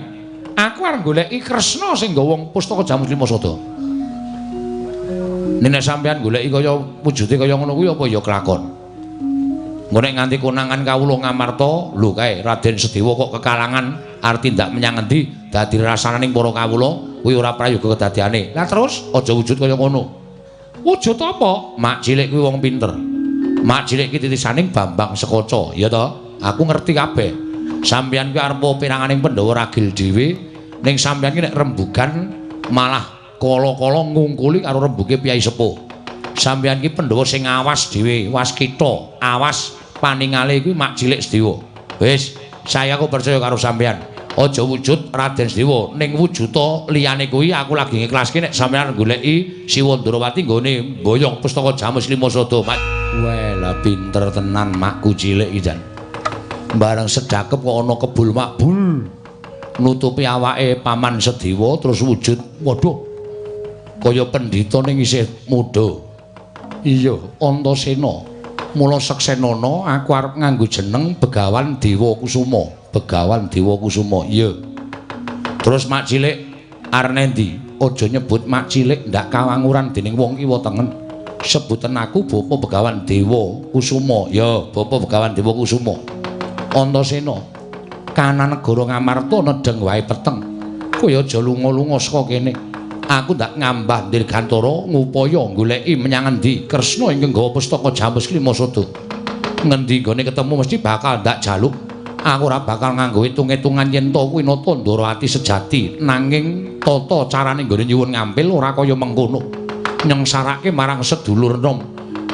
Aku arep goleki Kresna sing nggawa pustaka Jamus Lima Sada. Nek sampean goleki kaya wujude kaya ngono kuwi apa ya kelakon. Engko nek nganti konangan kawula Ngamarta, lho kae Raden Sedewa kok kekalangan arep tindak menyang endi dadi rasananing para kawula kuwi ora prayoga kedadiane. Lah terus aja wujud kaya ngono. Wujud apa? Mak cilik kuwi wong pinter. Mak cilik iki titisaning Bambang Sekoco, ya toh? Aku ngerti kabeh. Sampeyan kuwi arep peranganing Pandhawa ragil dhewe, ning sampeyan ki nek rembugan malah kala-kala ngungkuli karo rembuge Piyai Sepuh. Sampeyan ki Pandhawa sing awas dhewe, waskita, awas paningale kuwi mak cilik Sedewa. Wis, saya aku percaya karo sampeyan. Aja wujud Raden Sedewa, ning wujuda liyane kuwi aku lagi ngiklaske nek sampeyan goleki Siwa Ndorowati nggone mboyong pustaka Jamus Lima Sada. Wah, lah pinter tenan makku cilik iki jan. Bareng sedakep kok ana kebul makbul nutupi awake Paman Sedewa terus wujud. Waduh. Kaya pendhita ning isih muda. Iya, Antasena. Mula seksenana aku arep nganggo jeneng Begawan Dewa Kusuma. Begawan Dewa Kusuma. Iya. Terus mak cilik arep nendi? Aja nyebut mak cilik ndak kawanguran dening wong kiwa tengen. Sebutan aku Bapak Begawan Dewa Kusuma. Ya, Bapak Begawan Dewa Kusuma. Antasena, kanan negara Ngamarta nedheng wae peteng. Kowe aja lunga-lunga saka kene. Aku ndak ngambah dirgantara ngupaya goleki menyang endi Kresna ingkang nggawa pustaka Jamus Lima Sada. Ngendi nggone ketemu mesti bakal ndak jaluk. Aku ora bakal nganggo hitung-hitungan yen to kuwi nata Ndorowati sejati, nanging tata carane nggone nyuwun ngampil ora kaya mengkono. Nyengsarake marang sedulur nom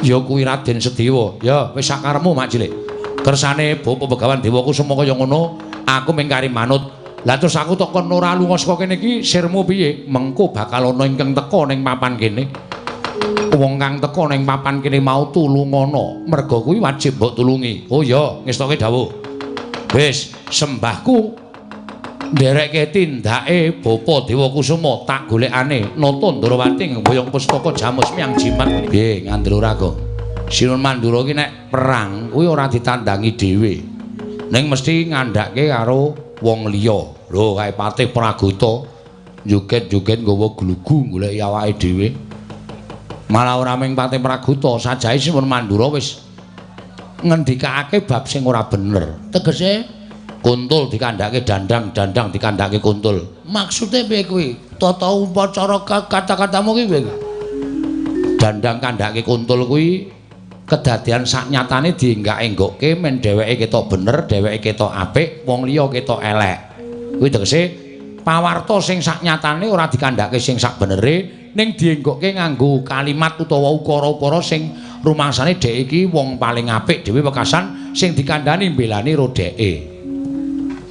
ya kuwi Raden Sedewa. Ya wis sakaremu mak cilik. Kersane Bapak Begawan Dewa Kusuma kaya ngono, aku mung kari manut. Lah terus aku tok kon ora lunga saka kene iki sirmu piye? Mengko bakal ana ingkang teka ning papan kene. Wong kang teka ning papan kene mau tulungana, merga kuwi wajib mbok tulungi. Oh iya, ngestoke dawuh. Wis, sembahku nderekke tindake Bapa Dewa Kusuma tak golekane Nata Ndrawati ngboyong pustaka Jamus Miang Jimat. Piye ngandel ora, Gong? Sinuwun Mandura ki nek perang kuwi ora ditandangi dhewe. Ning mesti ngandhake karo wong liya. Lho, kae Patih Pragota joget-joget nggawa glugu goleki awake dhewe. Malah ora mung Patih Pragota, sajahe Sinuwun Mandura wis ngendikake bab sing ora bener. Tegese kuntul dikandhake dandang, dandang dikandhake kuntul. Maksude piye kuwi? Tata upacara kata-katamu ki piye? Dandang kandhake kuntul kuwi kedadian saknyatane dienggak-enggokke men dheweke ketok bener, dheweke ketok apik, wong liya ketok elek. Kuwi tegese pawarta sing saknyatane ora dikandhake sing sakbenere, ning dienggokke nganggo kalimat utawa ukara-ukara sing rumangsane dhek iki wong paling apik dhewe wekasan sing dikandhani mbelani ro dheke.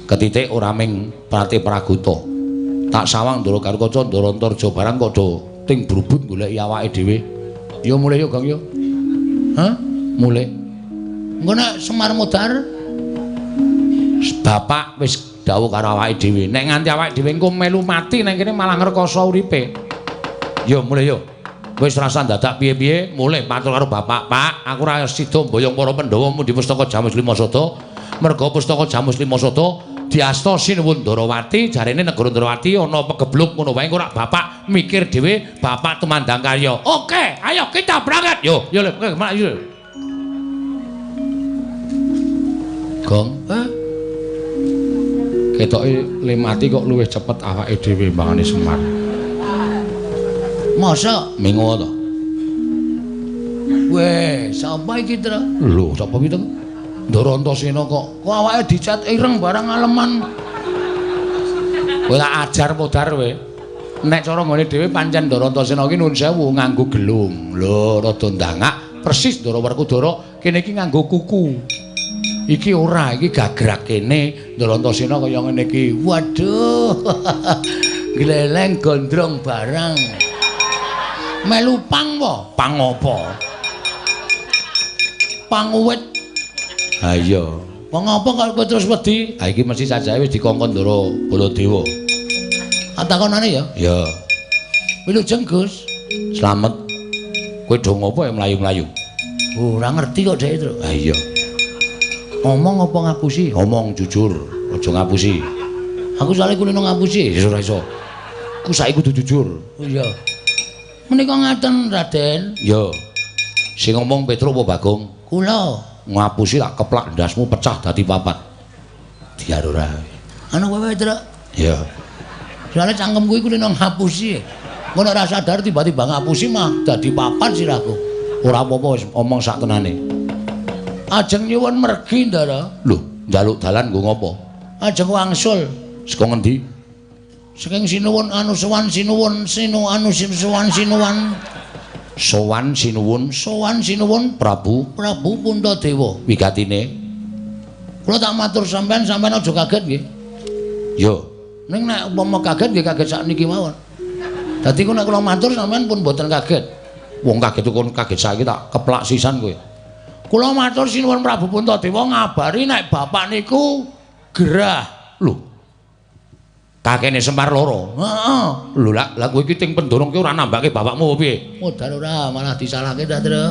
Ketitik ora ming Patih Pragota. Tak sawang Ndara Garukaca, Ndara Antarja barang padha ting brubut goleki awake dhewe. Yo mulih yo, Gong yo. Hah? Mulih. Engko nek Semar mudhar, bapak wis dawuh karo awake dhewe. Nek nganti awake dhewe engko melu mati nang kene malah ngrekoso uripe. Yo mulih yo. Wis rasa dadak piye-piye, mulih matur karo bapak, "Pak, aku ora sida mboyong para Pandhawa mundhi pustaka Jamus Lima Sada. Merga pustaka Jamus Lima Sada diasta Sinuwun Ndrawati, jarene negara Ndrawati ana pegebluk ngono wae engko rak bapak mikir dhewe, bapak tumandang karya." Oke, ayo kita berangkat. Yo, yo le, yo. Gong, hah? Ketoke le mati kok luwih cepet awake dhewe mbangane Semar. Masa mingo to? Weh, sapa iki, Tru? Lho, sapa iki to? Ndara Antasena kok. Kok awake dicat ireng barang aleman. Kowe tak ajar modar kowe. Nek cara nggone dhewe pancen Ndara Antasena iki nuwun sewu nganggo gelung. Lho, rada ndangak persis Ndara Werkudara kene iki nganggo kuku. Iki ora, iki gagrak kene Ndara Antasena kaya ngene iki. Waduh. Gleleng gondrong barang. Melu pang po? Pang apa? Pang uwit. Ha iya. Wong apa kok kowe terus wedi? Ha iki mesti sajahe wis dikongkon Ndara Baladewa. Takonane ya? Ya. Wilujeng, Gus. Slamet. Kowe do ngopo ya mlayu-mlayu? Ora ngerti kok dhek, Tru. Ha iya. Ngomong apa ngapusi? Ngomong jujur, aja ngapusi. Aku soalé kulino ngapusi. Ya ora iso. Ku saiki kudu jujur. Oh iya. Menika ngaten, Raden. Ya. Sing ngomong Petruk apa Bagong? Kula. Ngapusi tak keplak ndasmu pecah dadi papat. Diar ora. Anu kowe, Truk? Ya. Soale cangkem kuwi kulino ngapusi. Ngono ora sadar tiba-tiba ngapusi mah dadi papat sirahku. Ora apa-apa wis omong sak tenane. Ajeng nyuwun mergi, Ndara. Lho, njaluk dalan nggo ngopo? Ajeng wangsul. Saka ngendi? Saking sinuwun anu sowan sinuwun sinu anu sowan sinuwan sowan sinuwun sowan sinuwun Prabu Prabu Puntadewa. Wigatine kula tak matur sampean, sampean aja kaget nggih. Yo, ning nek umpama kaget nggih kaget sakniki mawon. Dadi ku nek kula matur sampean pun mboten kaget. Wong kaget kon kaget saiki tak keplak sisan kowe. Kula matur sinuwun Prabu Puntadewa ngabari nek bapak niku gerah. Lho, kakene Semar loro. Heeh. Lho lak kowe iki ting pendorong ki ora nambake bapakmu apa piye? Modar ora, malah disalahke ta, Tru.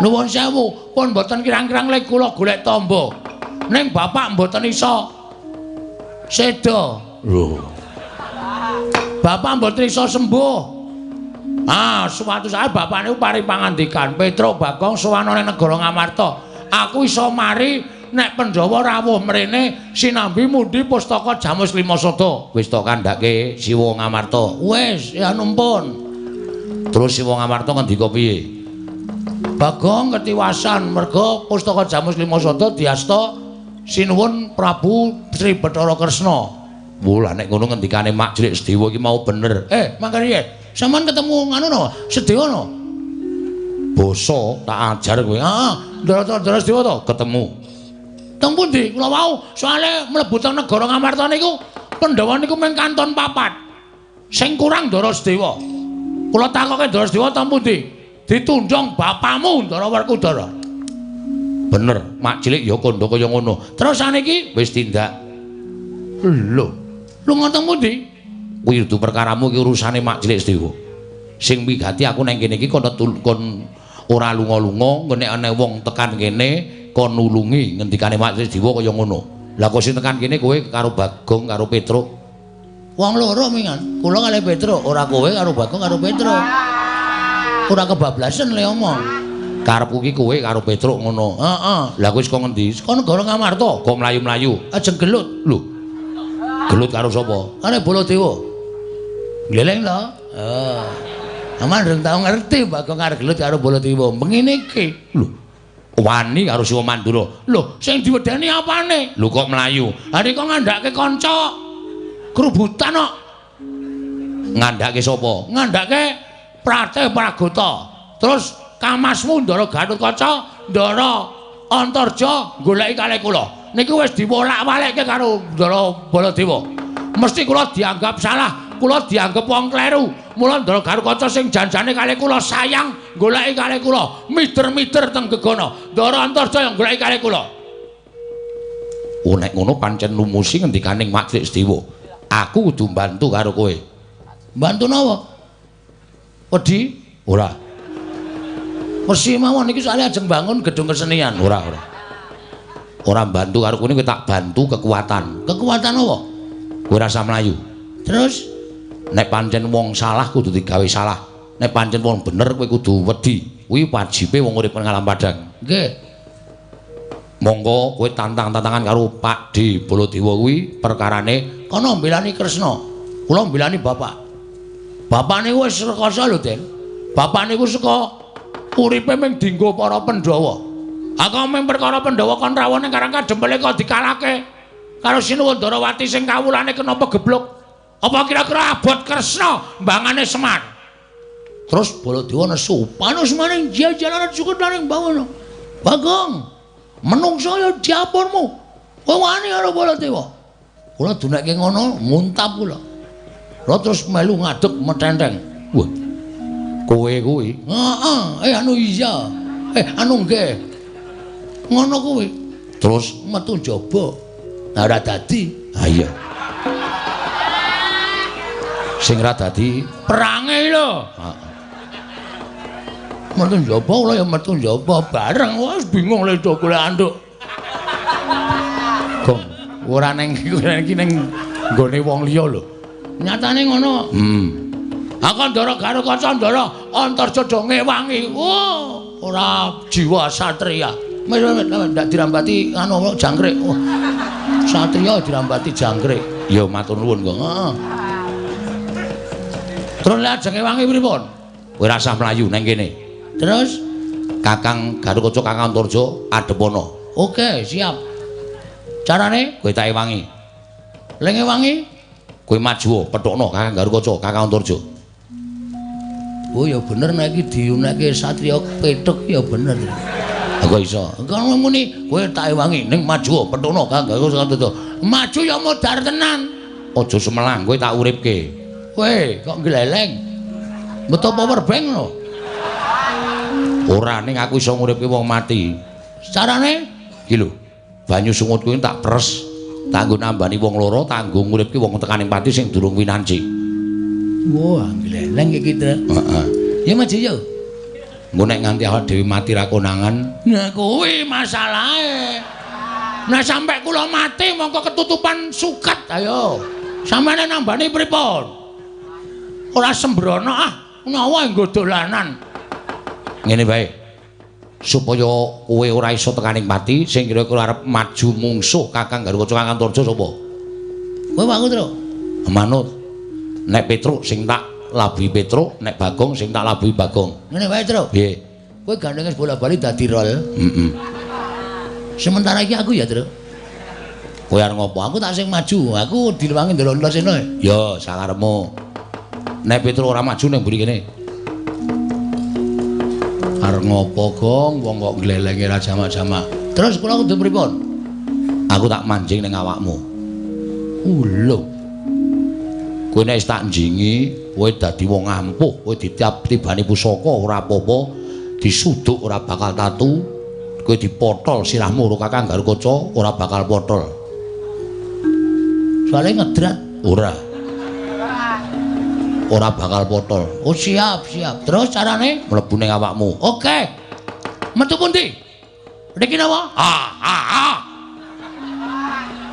Nuwun sewu, pun mboten kirang-kirang lek kula golek tamba. Ning bapak mboten iso seda. Lho. Bapak mboten iso sembuh. Ah, suatu saat bapak niku paring pangandikan, "Petruk Bagong sowan ning negara Ngamarta. Aku iso mari nek Pandhawa rawuh mrene sinambi mundhi pustaka Jamus Lima Sada." Wis to kandhake Siwa Ngamarta. Wis, ya numpun. Terus Siwa Ngamarta ngendika piye? Bagong ketiwasan merga pustaka Jamus Lima Sada diasta sinuwun Prabu Sri Bathara Kresna. Wah, nek ngono ngendikane Mak Jlik Sedewa iki mau bener. Mangkane piye? Sampeyan ketemu nganu no, Sedewa no? Basa tak ajar kowe. Heeh, Ndara Sedewa to? Ketemu. Teng pundi? Kula wau soalé mlebu teng negara Ngamarta niku Pandhawa niku mung kanton papat. Sing kurang Ndara Sedewa. Kula takoke Ndara Sediwa teng pundi? Ditundhong bapamu Ndara Werkudara. Bener, mak cilik ya kandha kaya ngono. Terus saniki wis tindak. Lho, lunga teng pundi? Kuwi dudu perkaramu, iki urusane mak cilik Sediwa. Sing wigati aku nang kene iki kon ora lunga-lunga, nek ana wong tekan kene kon nulungi ngendikane mak cilik Sediwa kaya ngono. Lah kok sing tekan kene kowe karo Bagong karo Petruk. Wong loro mingan, kula kalih Petruk, ora kowe karo Bagong karo Petruk. Ora kebablasen le omong. Karepku ki kowe karo Petruk ngono. Heeh. Lah kowe saka ngendi? Saka negara Ngamarta. Kok mlayu-mlayu? Ajeng gelut. Lho. Gelut karo sapa? Karo Baladewa. Gleleng to? Heeh. Aman rung tau ngerti Bagong arep gelut karo Baladewa. Mengene iki. Lho. Wani karo Siwa Mandura. Lho, sing diwedeni apane? Lho kok mlayu? Ha rika ngandhake kanca krubutan kok. Ngandhake sapa? Ngandhake Pratih Pragota. Terus kamasmu Ndara Gatotkaca, Ndara Antarja goleki kalih kula. Niki wis diwolak-walikke karo Ndara Baladewa. Mesti kula dianggap salah, kula dianggap wong kleru. Mula Ndara Gatotkaca sing janjane kalih kula sayang goleki kalih kula, mider-mider teng gegana. Ndara Antarja yang goleki kalih kula. Oh nek ngono pancen lumusi ngendikaning Mak Cilik Sediwa. Aku kudu mbantu karo kowe. Mbantu napa? Wedi? Ora. Mesti mawon iki soalé ajeng bangun gedung kesenian. Ora, ora. Ora mbantu karo kowe tak bantu kekuatan. Kekuatan apa? Kowe rasa mlayu. Terus nek pancen wong salah kudu digawe salah. Nek pancen wong bener kowe kudu wedi. Kuwi wajibe wong urip nang alam padhang. Nggih. Monggo kowe tantang-tantangan karo Pak D Baladewa kuwi perkarane kono mbelani Kresna. Kula mbelani bapak. Bapak niku wis rekoso lho, Den. Bapak niku saka uripe mung dinggo para Pandhawa. Aku mung perkara Pandhawa kon rawuh ning Karang Kadempel kok dikalahke karo Sinuwun Ndarawati sing kawulane kena pegebluk. Apa kira-kira abot Kresna mbangane Semar? Terus Baladewa nesu, panus maning jajalanan sukutaning bawana. Bagong, menungso ya diapurmu. Kowe wani karo Baladewa. Kula dunekke ngono, muntap kula. Kula terus melu ngadeg metenteng. Wah. Kowe kuwi. Heeh, anu iya. Anu nggih. Ngono kuwi. Terus metu njaba. Lah ora dadi. Ha iya. Sing ora dadi perange lho. Heeh. Metu njaba kula ya metu njaba bareng. Wis bingung lho do golek anduk. Gong, ora ning iki ning nggone wong liya lho. Nyatane ngono. Aku Ndara Gatotkaca Ndara Antarja do ngewangi. Oh, ora jiwa satria. Wis ndak dirambati anu jangkrik. Oh. Satria dirambati jangkrik. Ya matur nuwun kok. Heeh. Terus lek ajeng ngewangi pripun? Kowe rasah mlayu nang kene. Terus Kakang Gatotkaca Kakang Antarja adhepono. Oke, siap. Carane kowe tak ewangi. Lek ngewangi kowe maju pethukno Kakang Gatotkaca Kakang Antarja. Oh ya bener nek iki diunekke satria pethuk ya bener. Kok iso? Kono muni kowe tak ewangi ning maju pethukno Kakang Gatotkaca Antarja. Maju ya modar tenan. Aja semelang kowe tak uripke. Kowe kok gleleng. Metu power bank lho. Ora ning aku iso nguripke wong mati. Carane iki lho. Banyu sungut kuwi tak pres. Tanggo nambani wong loro, tanggo nguripke wong tekaning pati sing durung winanci. Wah, gleleng iki, Tru. Heeh. Ya maju yo. Engko nek nganti awak dhewe mati ra konangan, nah kuwi masalahe. Nah sampe kula mati mongko ketutupan suket. Ayo. Sampeyan nambani pripun? Ora sembrono ah, nyawa nggo dolanan. Ngene wae. Supaya kowe ora iso tekaning pati, sing kira-kira arep maju mungsuh Kakang Gatotkaca Kakang Antarja sapa? Kowe Pak Tru. Manut. Nek Petruk sing tak labuhi Petruk, nek Bagong sing tak labuhi Bagong. Ngene wae, Tru. Piye? Kowe gandeng wis bola-bali dadi rol. Heeh. Sementara iki aku ya, Tru. Kowe arep ngopo? Aku tak sing maju. Aku dilewangi ndelok Antasena. Ya, sakarepmu. Nek Petruk ora maju ning mburi kene. Arep ngopo, Gong? Wong kok glelenge ra jamak-jamak. Terus kula kudu pripun? Aku tak manjing ning awakmu. Lho. Kowe nek wis tak njingi, kowe dadi wong ampuh, kowe ditibani pusaka ora apa-apa, disuduk ora bakal tatu, kowe dipotol sirahmu karo Kakang Garukaca ora bakal potol. Soale ngedrat ora. Ora bakal potol. Oh siap, siap. Terus carane mlebu ning awakmu. Oke. Metu pundi? Niki napa? Ah, ah, ah.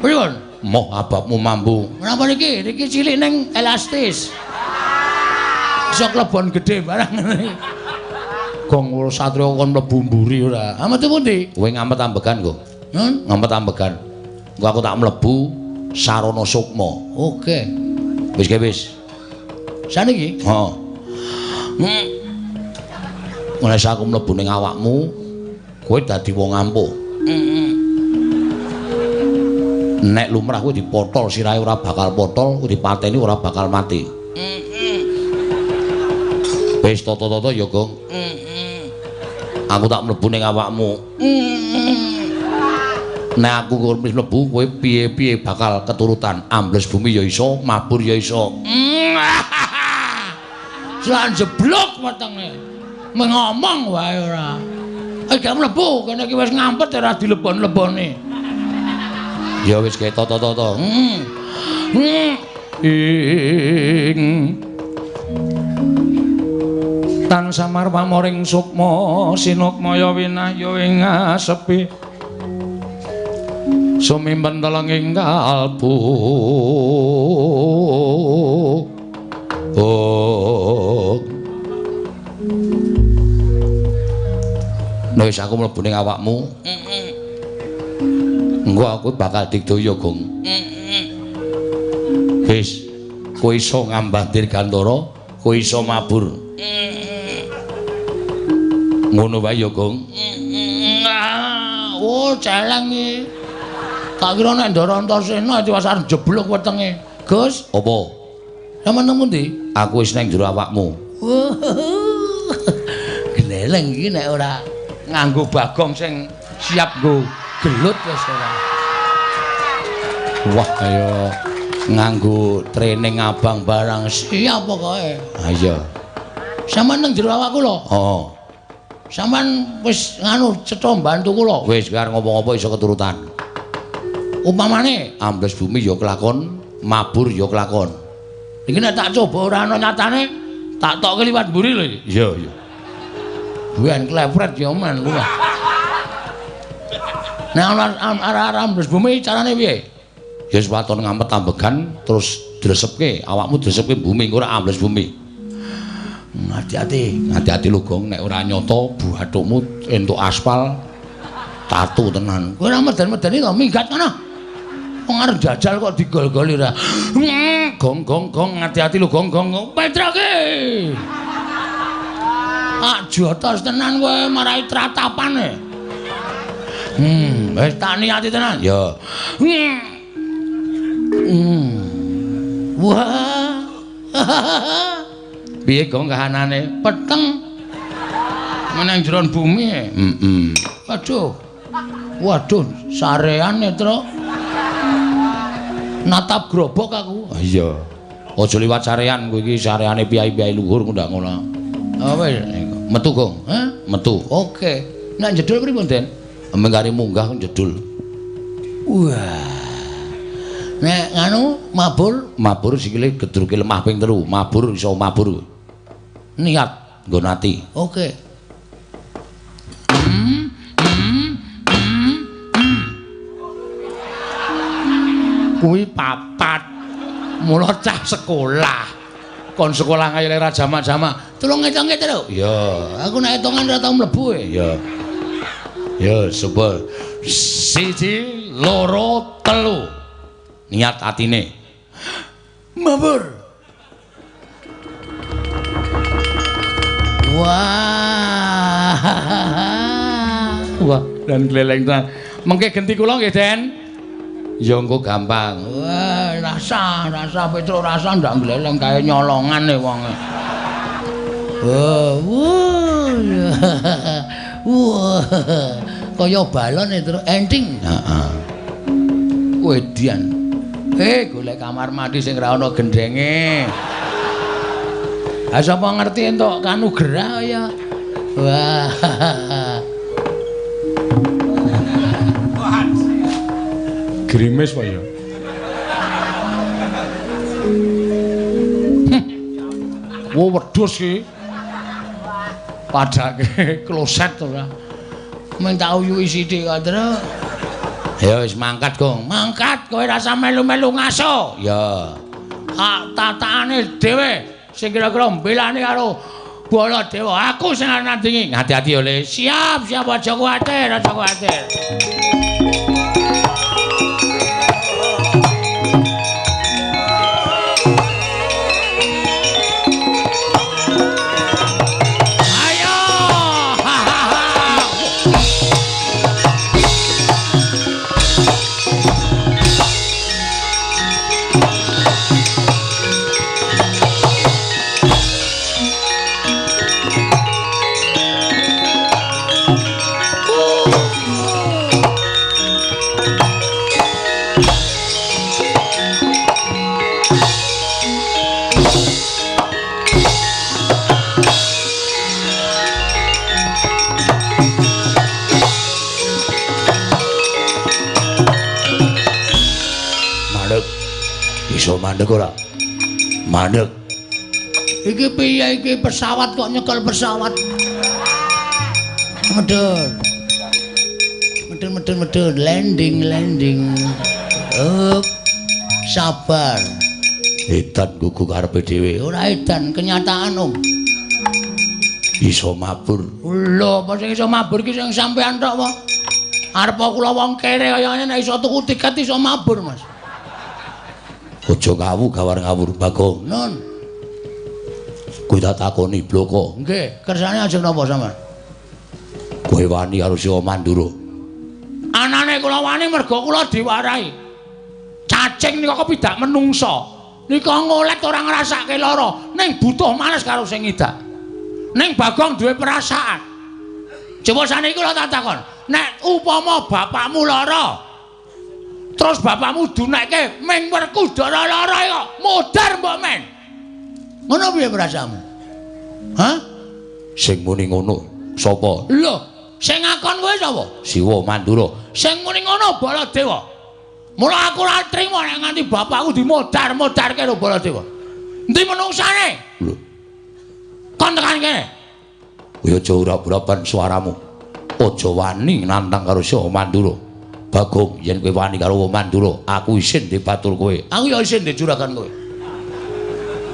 Pripun? Moh ababmu mambu. Kenapa niki? Niki cilik ning elastis. Iso klebon gedhe barang ngene. Gong satriya kon mlebu mburi ora. Ah metu pundi? Kowe ngamet ambegan, Gong. Hmm? Ngamet ambegan. Engko aku tak mlebu sarana sukma. Oke. Wis ke wis. Saniki? Heeh. Nek aku mlebu ning awakmu, kowe dadi wong ampuh. Nek lumrah kowe dipotol sirahe ora bakal potol, kowe dipateni ora bakal mati. Wis tata-tata ya, Gong. Aku tak mlebu ning awakmu. Nek aku wis mlebu, kowe piye-piye bakal keturutan. Ambles bumi ya iso, mabur ya iso. Lan jeblok wetenge. Mengomong wae ora. Gak mlebu, kene iki wis ngampet ora dilebon-lebone. Ya wis kae tata-tata. Ing tan samar pamoring sukma sinukmaya winahya ing asepi sumimpen telenging kalbu. Oh. Nek wis aku mlebu ning awakmu, engko aku bakal digdaya, Gong. Wis, kowe iso ngambah dirgantara, kowe iso mabur. Ngono wae ya, Gong. Oh, celeng iki. Tak kira nek Ndara Antasena tiwas arep jeblok wetenge. Gus, apa? Sampeyan nang pundi? Aku wis nang jero awakmu. Gleleng iki nek ora nganggo bagong sing siap nggo gelut wis ora. Wah, kaya nganggo training abang barang siap pokoke. Ha iya. Sampeyan nang jero awakku lho. Heeh. Sampeyan wis nganu cetha mbantu kula. Wis arep ngopo-ngopo iso keturutan. Upamane ambles bumi ya kelakon, mabur ya kelakon. Iki nek tak coba ora ana nyatane, tak tokke liwat mburi lho iki. Iya, iya. Buan klepret ya men kuwi. Nek ana arah-arah ambles bumi carane piye? Ya wis waton ngamet ambegan terus dresepke, awakmu dresepke bumi engko ora ambles bumi. Hati-hati, hati-hati lho Gong, nek ora nyata buathukmu entuk aspal tatu tenan. Kowe ora meden-medeni to, minggat kono. Wong arep jajal kok digol-goli ora. Gong gong gong, hati-hati lho Gong gong. Petroke. Ah jotos tenan kowe marai tratapane. Wis tak niati tenan. Ya. Wah. Piye Gong kahanane? Peteng. Meneng jero bumi. Heeh. Aduh. Waduh, sareane, Truk. Natap grobok aku. Iya. Aja liwat sarean kowe iki, sareane piyai-piyai luhur ndak ngono. Ah wis, metu Gong. Hah? Metu. Oke. Nek jedul pripun, Den? Mengkare munggah jedul. Wah. Nek nganu mabur, mabur sikile gedruke lemah ping 3, mabur iso mabur. Niat nggo ati. Oke. Kuwi papat. Mula cah sekolah. Kon sekolah kaya ora jamak-jamak. Tulung ngitunge, Truk. Iya, aku nek hitungan ora tau mlebu e. Iya. Ya, coba. 1 2 3. Niat atine. Mabur. Wah. Wah, dan gleleng tenan. Mengke genti kula nggih, Den. Ya engko gampang. Wah, rasa Petruk rasa ndak gleleng kae nyolongan e wonge. Wah, wah. Kaya balon e Truk enting. Heeh. Wedian. Golek kamar mandi sing ra ana gendhenge. Ha sapa ngerti entuk kanugrah ya. Wah. Grimis kok ya. Wo wedhus iki. Padake kloset ora. Mung tak uyuhi sithik kok, Tru. Ya wis mangkat, Gong. Mangkat kowe rasa melu-melu ngaso. Ya. Ah tatakane dhewe sing kira-kira mbelani karo Baladewa. Aku sing arep nandingi. Hati-hati ya, Le. Siap, siap aja kuwatir, aja kuwatir. Iso mandek ora? Mandek. Iki piye iki pesawat kok nyekel pesawat? Medhun. Medhun medhun medhun landing landing. Up. Sabar. Edan gugu karepe dhewe. Ora edan, kenyataan, Om. Iso mabur. Lho, apa sing iso mabur iki sing sampean tok apa? Arep kula wong kere kaya ngene nek iso tuku tiket iso mabur, Mas. Aja ngawu gawar ngawur Bagong. Nun. Kowe tak takoni bloko. Nggih, kersane ajeng napa sampean? Kowe wani karo Siwa Mandura. Anane kula wani mergo kula diwarahi. Cacing nika kepidak menungsa. Nika ngolet ora ngrasake lara, ning butuh males karo sing ngidak. Ning Bagong duwe perasaan. Coba saniki kula tak takon, nek upama bapakmu lara, terus bapakmu dunekke ming Werkudara lara kok modar mbok men. Ngono piye perasaanmu? Hah? Sing muni ngono sapa? Lho, sing ngakon kowe sapa? Siwa Mandura. Sing muni ngono Baladewa. Mula aku ora trimo nek nganti bapakku dimodar-modarke karo Baladewa. Endi menungsane? Lho. Kon tekan kene. Kowe aja ura-urapan suaramu. Aja wani nantang karo Siwa Mandura. Bagong, yen kowe wani karo Mandura, aku isin dibatur kowe. Aku ya isin di juragan kowe.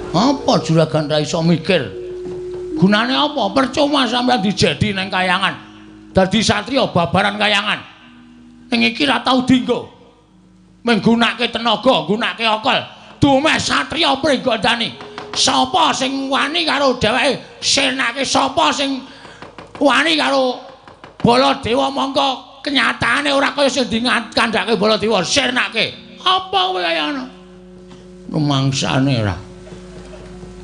Apa juragan ra iso mikir? Gunane apa? Percuma sampeyan dijedi nang kayangan. Dadi satriya babaran kayangan. Ning iki ra tau dinggo. Menggunakake tenaga, nggunakake akal. Dumeh satriya pringgondani. Sapa sing wani karo dheweke? Senake sapa sing wani karo Baladewa mongko kenyataane ora kaya sing dikandhake Baladewa, sirnake. Apa kowe kaya ngono? Rumangsane ora.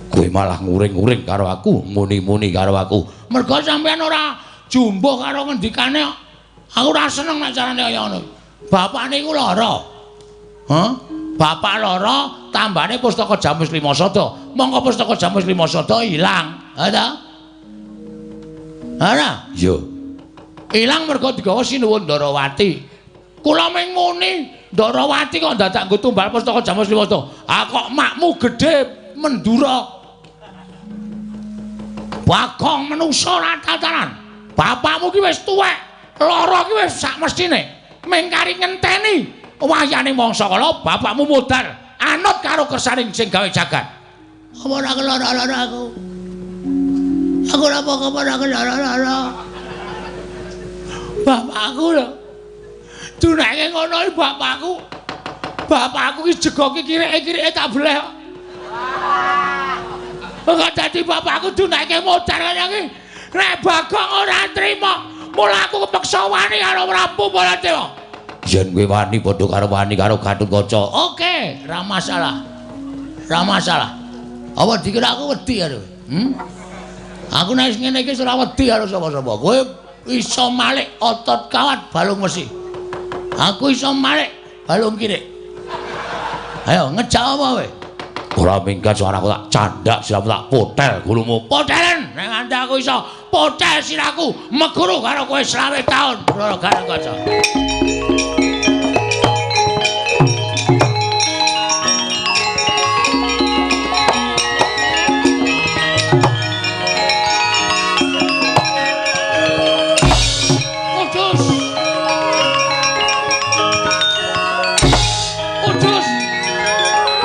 Kowe malah nguring-nguring karo aku, muni-muni karo aku. Mergo sampeyan ora jumbuh karo ngendikane. Aku ora seneng nek carane kaya ngono. Bapak niku lara. Hah? Bapak lara, tambane pustaka Jamus Lima Sada. Mongko pustaka Jamus Lima Sada ilang. Ha ta? Ora? Iya. Ilang mergo digawa Sinuwun Ndarawati. Kula ming muni Ndarawati kok dadak nggo tumbal pustaka Jamus Lima Sada. Ah kok makmu gedhe Mendura. Bagong menungsa ora tataran. Bapakmu ki wis tuwek, lara ki wis sak mestine. Ming kari ngenteni wayane mangsa kala bapakmu modar anut karo kersaning sing gawe jagat. Apa ora kelara-lara aku? Aku ora apa-apa ora kelara-lara. Bapakku lho. Dunake ngono iki bapakku. Bapakku ki jegoki kireke-kireke tak bleh. Kok dadi bapakku dunake modar kaya iki. Nek Bagong ora trima, mula aku kepeksa wani karo Prabu Baladewa. Yen kowe wani padha karo wani karo Gatotkaca. Oke, ra masalah. Ra masalah. Apa dikira aku wedi karo kowe? Hmm? Aku nek ngene iki ora wedi karo sapa-sapa. Kowe iso malik otot kawat balung wesi. Aku iso malik balung kirik. Ayo ngejak apa kowe? Ora minggat suaraku tak candak siramu tak potel gulumu. Potelen nek nganti aku iso potel siraku meguru karo kowe 20 taun. Ndara Gatotkaca.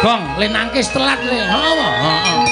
Gong, le nangkis telat le. Heeh, heeh.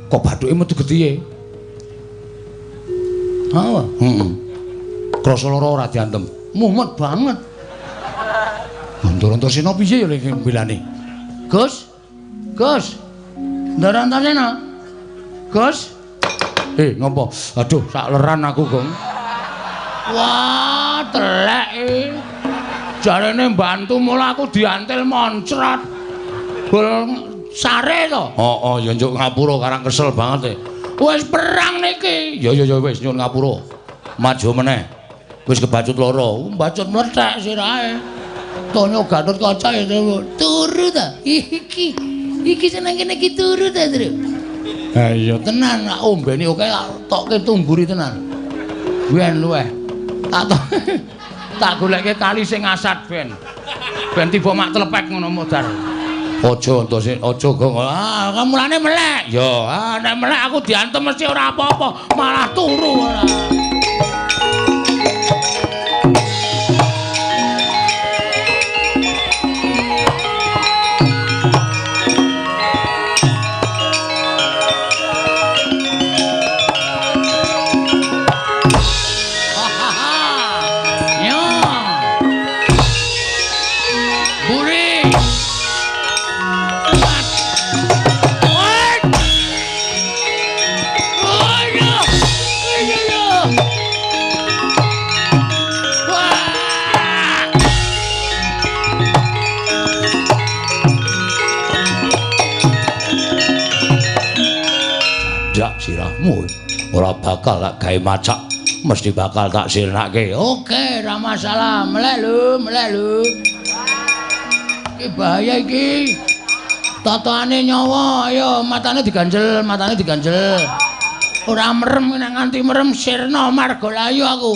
Kok bathuke metu getihe? Ha, heeh. Krasa lara ora diantem. Mumet banget. Ndara Antasena piye ya lek mbelane? Gus. Gus. Ndara Antasena. Gus. Ngopo? Aduh, sak leran aku, Gong. Wah, telek e. Jarene mbantu mula aku diantil moncrot. Bol sare to? Heeh, ya njuk ngapura karang kesel banget e. Wis perang niki. Ya ya ya wis nyuwun ngapura. Maju meneh. Wis kebacut loro, mbacut mlethek sirahe. Tonyo Gatotkaca ya turu ta. Iki. Iki seneng kene iki turu ta, Tru. Ha iya tenan, tak ombeni oke tak tokke tumburi tenan. Ben luweh. Tak tak goleke kali sing asat ben. Ben tiba mak tlepek ngono modar. Aja Antasena, aja Gong. Ah, mulane melek. Ya, ah nek melek aku diantem mesti ora apa-apa, malah turu ora. Sirahmu ora bakal tak gawe macak, mesti bakal tak sirnake. Oke, ora masalah. Melek lho, melek lho. Iki bahaya iki. Totone nyawa, ayo matane diganjel, matane diganjel. Ora merem nek nganti merem sirna margalayu aku.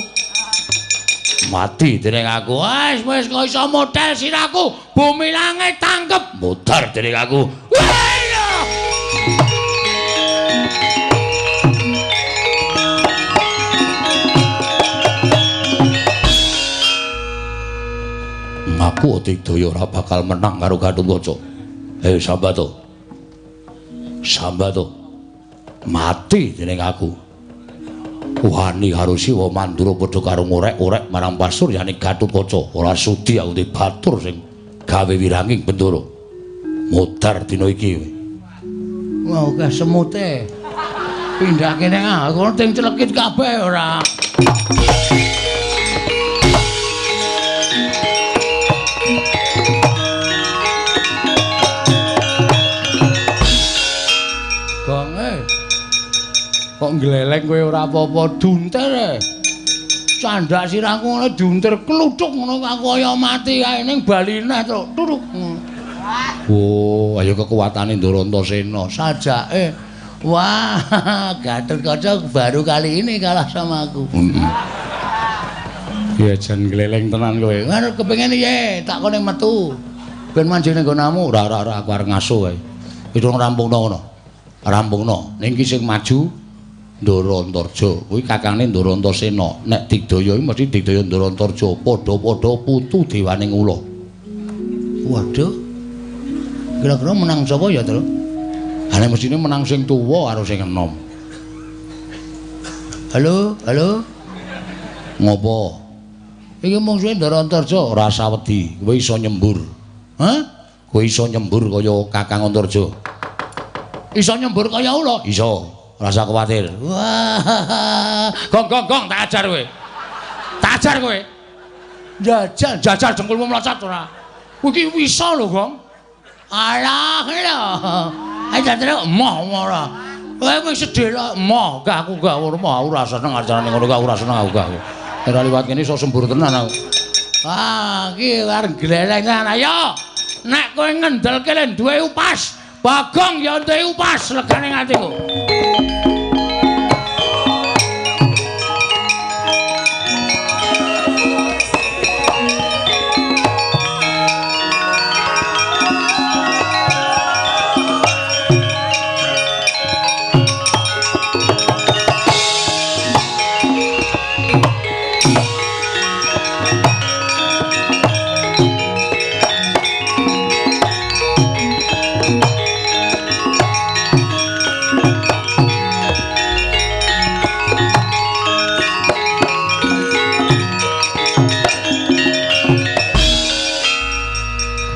Mati dening aku. Wis wis kok iso model sirahku. Bumi langit tangkep. Modar dening aku. Aku Digdaya ora bakal menang karo Gatotkaca. Sambato. Sambato. Mati dening aku. Wani karo Siwa Mandura padha karo ngorek-orek marang pasuryane Gatotkaca. Ora sudi aku di batur sing gawe wiranging Bendara. Modar dina iki. Wah, akeh semute. Pindah kene aku ting celekit kabeh ora. Kok ngleleng kowe ora apa-apa duntir e. Candak sirahku ngono duntir kluthuk ngono aku kaya mati kae ning baline truk turuk. Oh, ayo kekuatane Ndara Antasena sajake. Wah, Gatotkaca baru kali ini kalah sama aku. Ya jan ngleleng tenan kowe. Ngono kepengin piye? Tak kone metu. Ben manjing ning nggonamu. Ora ora ora aku arep ngaso kae. Itu rampungno ngono. Rampungno. Ning iki sing maju Ndara Antarja. Kuwi kakangne Ndara Antasena. Nek Digdaya iki mesti Digdaya Ndara Antarja, padha-padha putu dewaning ula. Waduh. Kira-kira menang sapa ya, Tru? Ha nek mestine menang sing tuwa karo sing enom. Halo, halo. Ngopo? Iki mungsuhe Ndara Antarja ora usah wedi, kowe iso nyembur. Hah? Kowe iso nyembur kaya Kakang Antarja. Iso nyembur kaya ula? Iso. Ora usah kuwatir. Wah. Gong gong gong tak ajar kowe. Tak ajar kowe. Jajal, jajal dengkulmu mlocot ora. Kowe iki iso lho, Gong. Alah, lho. Ayo terus emoh ora. Kowe wis sedhela emoh, gak aku gak ora ora seneng acarane ngono gak ora seneng aku gak. Ora liwat kene iso sembur tenan aku. Ah, iki arep glelengan. Ayo. Nek kowe ngendelke le duwe upas, Bagong ya duwe upas legane atiku.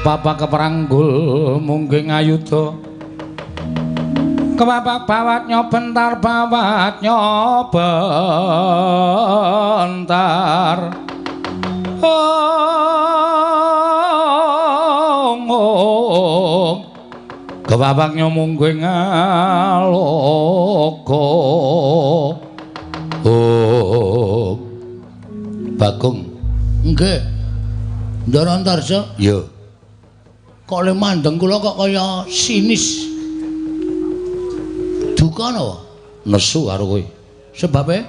Bapak keperanggul mungging ayuda kebapak bawat nyobentar bawat nyobentar ong ong kebapak nyomungging aloka ong. Bagong nggih Ndara Antarja. Iya. Kok le mandeng kula kok kaya sinis. Duka napa? Nesu karo kowe. Sebabe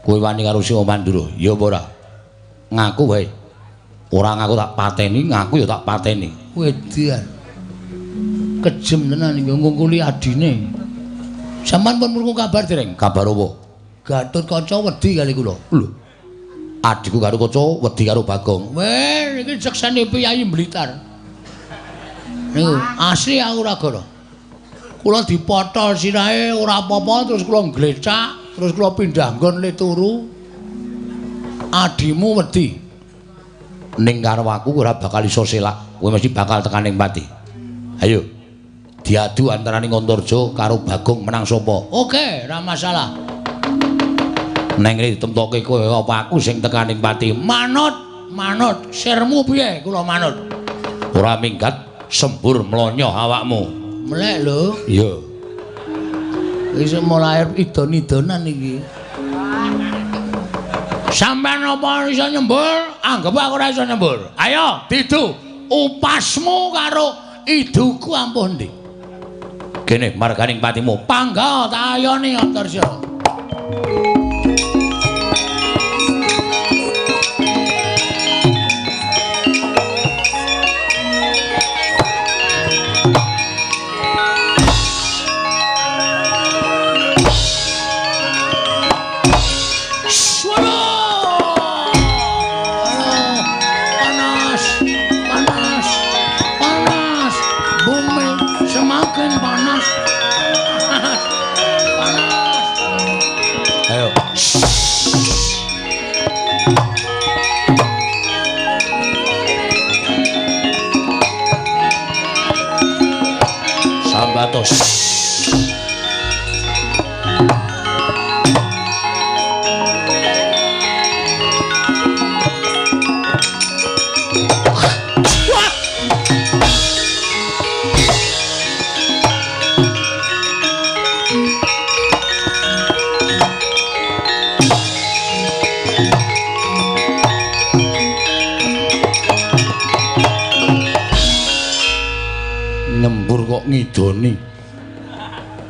kowe wani karo Singa Mandura, ya apa ora? Ngaku wae. Ora ngaku tak pateni, ngaku ya tak pateni. Wedan. Kejem tenan iki ngungkuli adine. Sampeyan pun krungu kabar dereng? Kabar apa? Gatotkaca wedi kali kula. Lho. Adhiku Gatotkaca wedi karo Bagong. Weh, iki seksene piyayi Blitar. Niku asli aku ora gara. Kula dipotol sirahe ora apa-apa terus kula nglecak, terus kula pindah nggon le turu. Adimu wedi. Ning karo aku ora bakal iso selak. Kowe mesti bakal tekan ning pati. Ayo. Diadu antarane Antarja karo Bagong menang sapa? Oke, ora masalah. Neng ngene ditemtoke kowe apa aku sing tekan ning pati? Manut, manut. Sirmu piye? Kula manut. Ora minggat sembur mlonyoh awakmu. Melek lho. Iya. Wis mulai idon-idonan iki. Sampeyan apa iso nyembur? Anggep aku ora iso nyembur. Ayo, didu. Upasmu karo iduku ampuh ndi? Kene marganing patimu. Pangga tak ayoni Antarja. Sambatos. Nyembur kok ngidoni.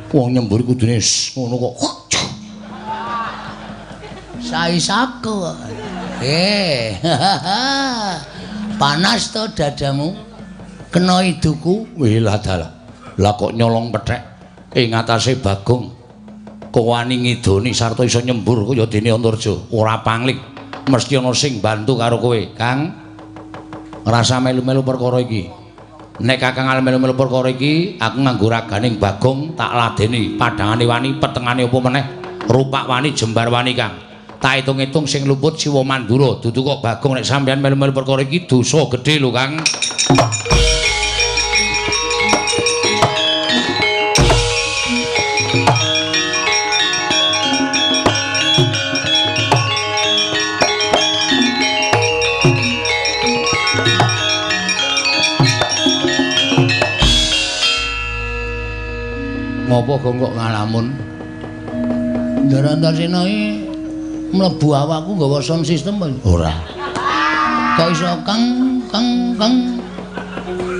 Wong nyembur kudune ngono kok. Saisaku. Panas to dadamu. Kena iduku. Wih lah dalah. Lah kok nyolong pethek ing atase Bagong. Kowe wani ngidoni sarta iso nyembur kaya dene Antarja. Ora pangling. Mesti ana sing bantu karo kowe, Kang. Rasa melu-melu perkara iki. Nek Kakang arep melu-melu perkara iki, aku nganggo raganing Bagong tak ladeni. Padhangane wani, petengane apa meneh? Rupak wani, jembar wani, Kang. Tak hitung-hitung sing luput Siwa Mandura. Dudu kok Bagong nek sampeyan melu-melu perkara iki dosa gedhe lho, Kang. Ngopo Gong kok ngalamun? Ndara Antarsena iki mlebu awakku nggawa sound system apa? Ora. Kok iso kang kang kang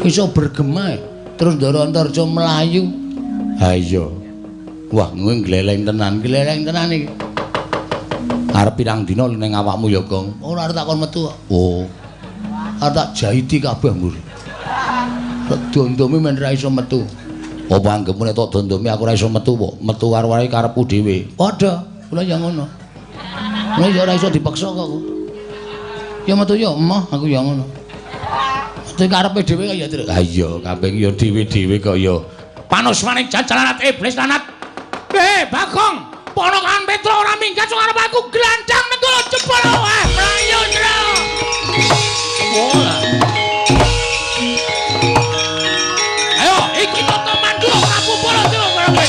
iso bergema terus Ndara Antarja mlayu. Ha iya. Wah, kowe gleleng tenan, gleleng tenan iki. Arep pirang dina ning awakmu ya, Gong? Ora arep tak kon metu kok. Oh. Arep tak jahiti kabeh, Mbur. Tak dondome men ra iso metu. Apa anggepmu nek tok dondome aku ora iso metu kok? Metu karo wae karepku dhewe. Padha, kula ya ngono. Kula ya ora iso dipaksa kok. Ya metu ya emoh, aku ya ngono. Metu karepe dhewe kok ya, Tru. Ha iya, kabeh ya dhewe-dhewe kok ya. Panusmaning jajalanat iblis lanat. Bagong, ponokan Petro ora minggat arep aku glandang nenggala jebol wae mlayu, Tru. Wah. Ayo, iki toto Mandura Prabu Baladewa karo kowe.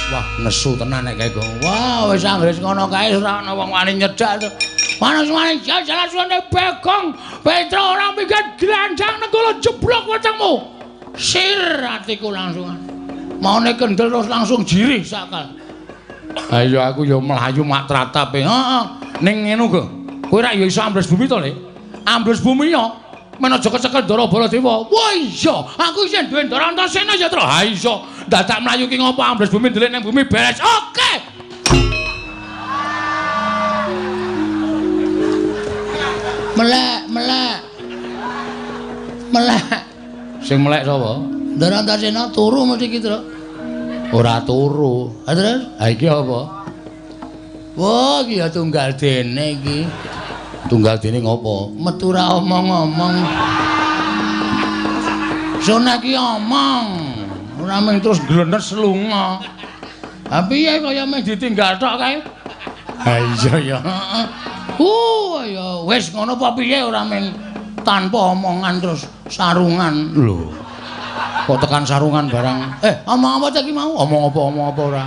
Wah, nesu tenan nek kae, Gong. Wah, wis anggere ngono kae ora ana wong wani nyedak. Manus-manus jalan suwane Bagong, Petro ora minggat glandang nenggala jeblok wetengmu. Sir atiku langsungan. Maune kendel terus langsung jirih sakal. Ha iya aku ya mlayu mak tratap. Heeh. Ning ngene go. Kowe rak ya iso ambles bumi to, Le? Ambles bumi ya. Men aja kecekel Ndara Baladewa. Wah iya, aku isih duwe Ndara Antasena ya, Tru. Ha iso. Dadak mlayu ki ngopo ambles bumi ndelik ning bumi beres. Oke. Melek, melek. Melek. Sing melek sapa? Ndara Antasena turu mesti iki, Tru. Ora turu. Ha terus? Ha iki apa? Wah, iki ya tunggal dene iki. Tunggal dene ngopo? Metu ra omong-omong. Sone iki omong. Ora mung terus glenes lunga. Ha piye kaya mung ditinggal tok kae? Ha iya ya. Heeh. Ya wis ngono apa piye ora mung tanpa omongan terus sarungan. Lho. Kok tekan sarungan barang? Omong apa ta iki mau? Omong apa omong apa ora?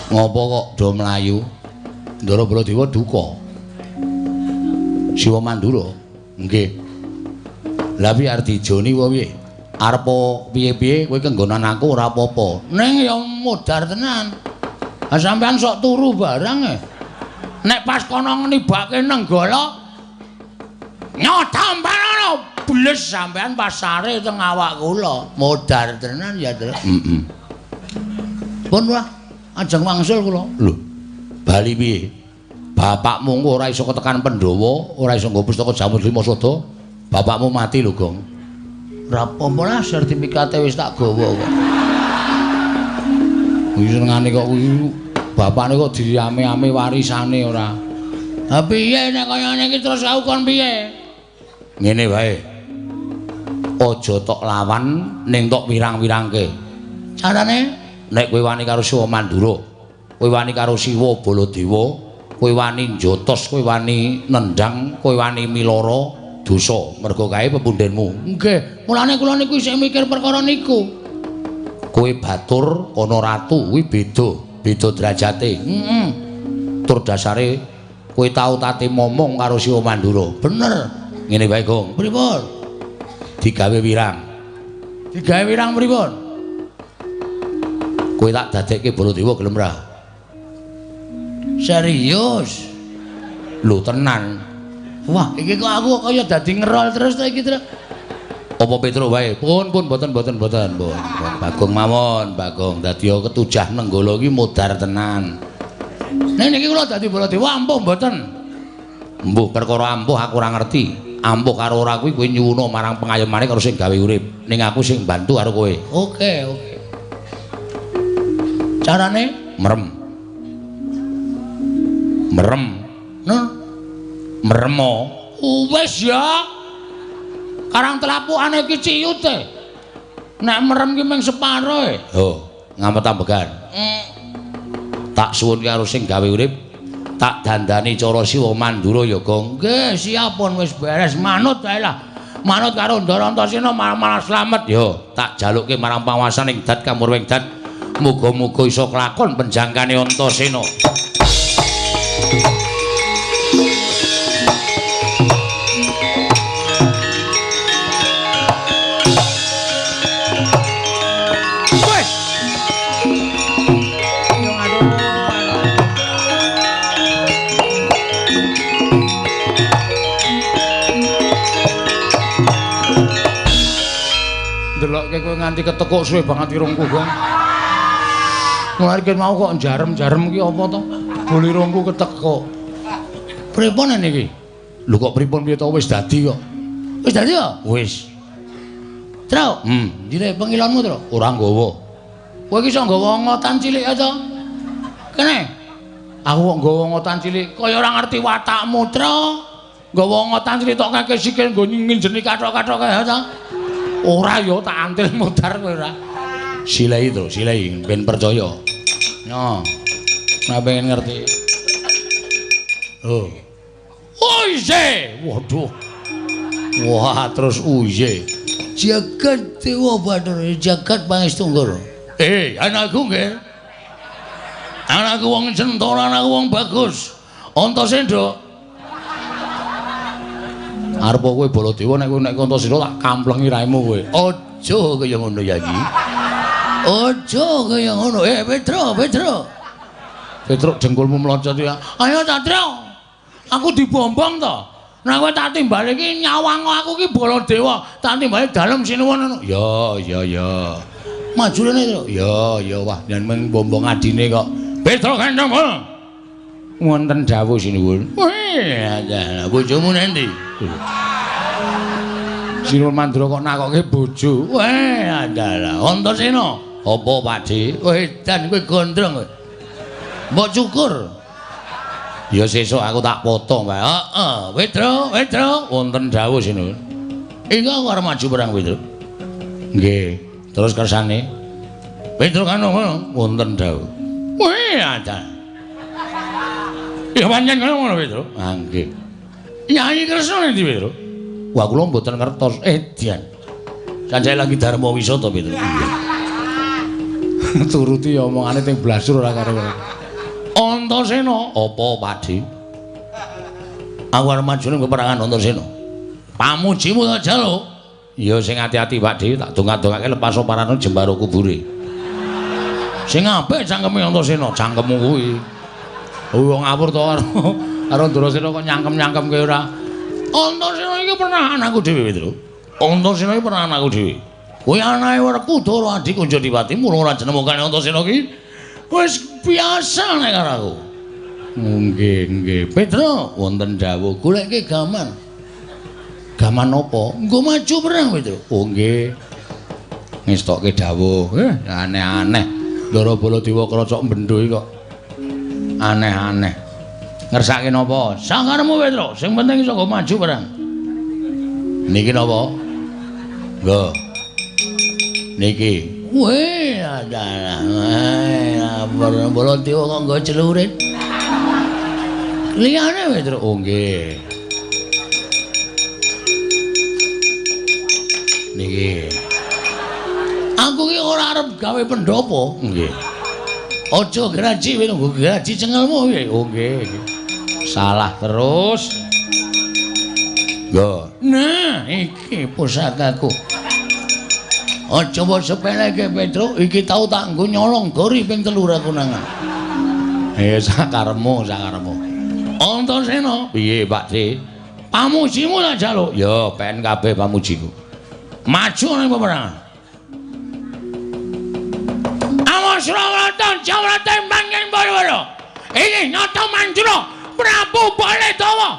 Ngopo kok do mlayu? Ndara Baladewa duka. Siwa Mandura. Nggih. Lah piye arep dijoni apa piye? Arep piye-piye kowe kenggonan aku ora apa-apa. Ning ya modar tenan. Ha sampean sok turu barang e. Nek pas kono nibake nenggala nyotampan bles sampean pasare teng awak kula. Modar tenan ya, Tru. Heeh. Pun wah, ajeng wangsul kula. Lho, bali piye? Bapakmu engko ora iso ketekan Pandhawa, ora iso nggo pustaka Jamur Lima Sada. Bapakmu mati lho, Gong. Ora apa-apa lah, sertifikate wis tak gawa kok. Kuwi senengane kok kuwi bapakne kok diame-ame warisane ora. Ha piye nek kaya ngene iki terus aku kon piye? Ngene wae. Aja tok lawan ning tok wirang-wirangke. Carane nek kowe wani karo Siwa Mandura, kowe wani karo Siwa Baladewa, kowe wani njotos, kowe wani nendang, kowe wani miloro dosa mergo kae pepundhenmu. Nggih, mulane kula niku isih mikir perkara niku. Kowe batur ana ratu kuwi beda, beda derajate. Heeh. Tur dasare kowe tau tate momong karo Siwa Mandura. Bener. Ngene wae, Gong. Pripun? Digawe wirang. Digawe wirang pripun? Kowe tak dadekke Baladewa gelem ra? Serius? Lho tenan. Wah, iki kok aku kaya dadi ngerol terus to iki, Tru. Apa Petruk wae? Pun pun boten boten boten pun. Bagong mawon, Bagong. Dadi ketujah Nenggala iki modar tenan. Nek niki kula dadi Baladewa ampuh mboten? Mbuh perkara ampuh aku ora ngerti. Ampuh karo ora kuwi kowe nyuwuna marang pengayomane karo sing gawe urip. Ning aku sing bantu karo kowe. Oke, oke. Carane merem. Merem. Nah. Meremo. Wis ya. Karang telapukane iki ciyut e. Nek merem ki mung separo e. Oh, ngamet ambegan. Tak suwun karo sing gawe urip, tak dandani cara Siwa Mandura ya, Gong. Nggih, siap pun wis beres manut wae lah. Manut karo Ndara Antasena malah slamet. Yo, tak jalukke marang panguwasaning dat kamurwing dat. Muga-muga iso kelakon penjangkane Antasena. Delokke kowe nganti ketekuk suwe banget irungku, Gong. Mulai ket mau kok jarem-jarem ki apa to? Bol irungku ketekuk. Pripun niki? Lho kok pripun piye to wis dadi kok. Wis dadi ya? Wis. Truk, ndire pengilonmu, Truk? Ora nggawa. Kowe iki iso nggawa ngotan cilik to? Kene. Aku kok nggawa ngotan cilik kaya ora ngerti watakmu, Truk. Nggawa ngotan cilik tok kakek sikil nggo nginjeni kathok-kathok kae to. Ora ya tak antil modar kowe ora. Silai to, silai ben percaya. Yo. Nek pengen ngerti. Oh. Uye. Waduh. Wah, terus uye. Jagat Dewa Bathara, jagat Pangestu Nggara. Anakku nggih. Anakku wong centara, anakku wong bagus. Antasena. Arep kowe Baladewa nek kowe nek Antasena tak kamplengi raimu kowe. Aja kaya ngono ya iki. Aja kaya ngono. Petro, Petro. Petruk dengkulmu mlocot ya. Ayo Satrio. Aku dibombong to. Nek kowe tak timbali iki nyawang aku iki Baladewa, tak timbali dalem sinuwun ngono. Ya, ya, ya. Maju rene, Truk. Ya, ya wah, yen mung bombong adine kok. Petro Gandeng. Wonten dawuh sinuwun. Wih, bojomu nendi? Sinuwun Mandura kok nakokke bojo. Weh, adalah Antasena. Apa, Pakde? Wedan kowe gondrong kowe. Mbok cukur. Ya sesuk aku tak potong wae. Heeh, Petro, Petro, wonten dawuh sinuwun. Iki aku arep maju perang, Petro. Nggih. Terus kersane Petro kan ngono, wonten dawuh. Weh, adalah. Ya pancen ngono Petro. Ah nggih. Yai Kresna endi Petro? Wah kula mboten ngertos. Dian. Sanjaya lagi dharma wisata Petro. Turuti omongane teng blasur ora karo. Antasena, apa Pakde? Aku arep maju ning peperangan Antasena. Pamujimu tak jaluk. Ya sing ati-ati Pakde, tak dongak-dongake lepas parane jembaro kubure. Sing apik cangkeme Antasena, cangkemmu kuwi. Wong ngawur to karo Antasena kok nyangkem-nyangkemke ora. Antasena iki pernah anakku dhewe, Petro. Antasena iki pernah anakku dhewe. Kuwi anake Werkudara Adi Kunjadipati, mula ora jenemokane Antasena iki wis biasa nek karo aku. Nggih, nggih. Petro, wonten dawuh goleke gaman. Gaman apa? Nggo maju perang, Petro. Oh nggih. Ngestokke dawuh. Aneh-aneh. Ndara Baladewa krocok bendho iki kok. Aneh-aneh. Ngersake napa? Sakaremu Petro, sing penting iso nggo maju perang. Niki napa? Nggo. Niki. Weh, adalah. Baladewa kok nggo celurit. Liyane Petro. Oh nggih. Niki. Aku ki ora arep gawe pendopo. Nggih. Aja graji kowe nggo graji cengelmu piye? Oh nggih. Salah terus. Nggo. Nah, iki pusakaku. Aja mbok sepeleke Petro, iki tau tak nggo nyolong gori ping 3 konangan. Sakaremu, sakaremu. Antasena, piye Pakde? Pamujimu tak jaluk. Ya, pen kabeh pamujiku. Maju ning peperangan. Awas Srawata Jawata manggen bara-bara. Iki Nata Manjura Prabu Baladewa.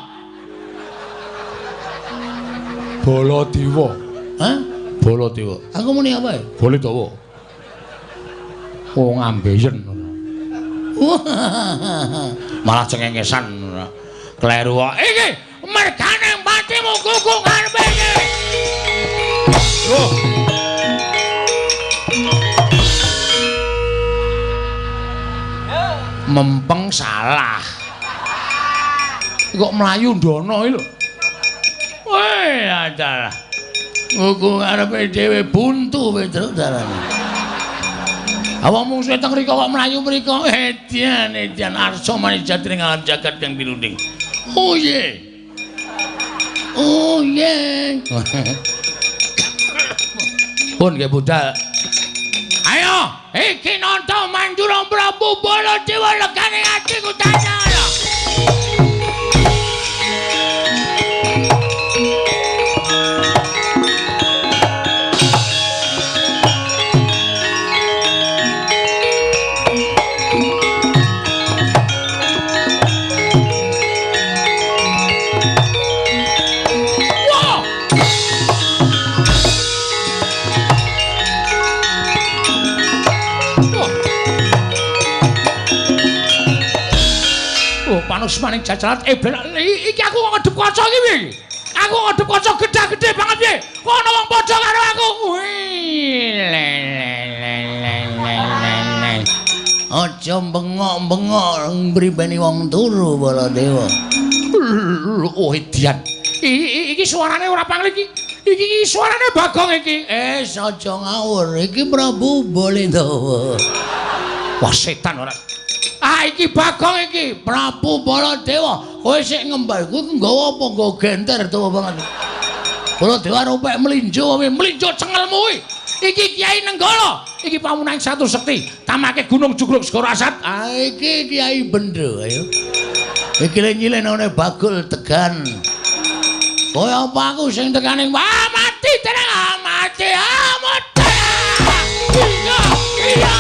Baladewa. Hah? Baladewa. Aku muni apa ya? Baladewa. Wong ambeien. Malah cengengesan. Kleru kok. Iki mergane patimu kuku ngarepe iki. Loh. Mempeng salah. Kok mlayu ndono iki lho. Weh, adalah. Kuku ngarepe dhewe buntu Petruk dalane. Awak mungsuhe teng mriko kok mlayu mriko. Edian, edian arsa manijat ning alam jagat kang pilunding. Oh ye. Oh ye. Pun nggih budal. Ayo, iki Nata Manjura Prabu Baladewa legane atiku tanya. Panusmaning jajalat iki aku kok ngedep kaca iki piye iki? Aku ngedep kaca gedhe-gedhe banget piye? Kok ana wong padha karo aku? Wih, le le le le le le. Aja bengok-bengok mribeni wong turu Baladewa. Oh edian. Iki suarane ora pangling iki. Iki suarane Bagong iki. Eh, aja ngawur. Iki Prabu Baladewa. Wah setan ora. Ah iki Bagong iki, Prabu Baladewa. Kowe sik ngembar kuwi nggawa apa nggawa genter tuwa banget. Baladewa ropek mlinjo, mlinjo cengelmu kuwi. Iki Kyai Nenggala, iki pamunaing satu sekti, tamake Gunung Jugruk Segara Asat. Ah iki Kyai Bendho, ayo. Iki le nyilenane Bagul Tegan. Kowe apa aku sing tekane? Wah mati tenang, ah, mati, ah mati. Iya, iya.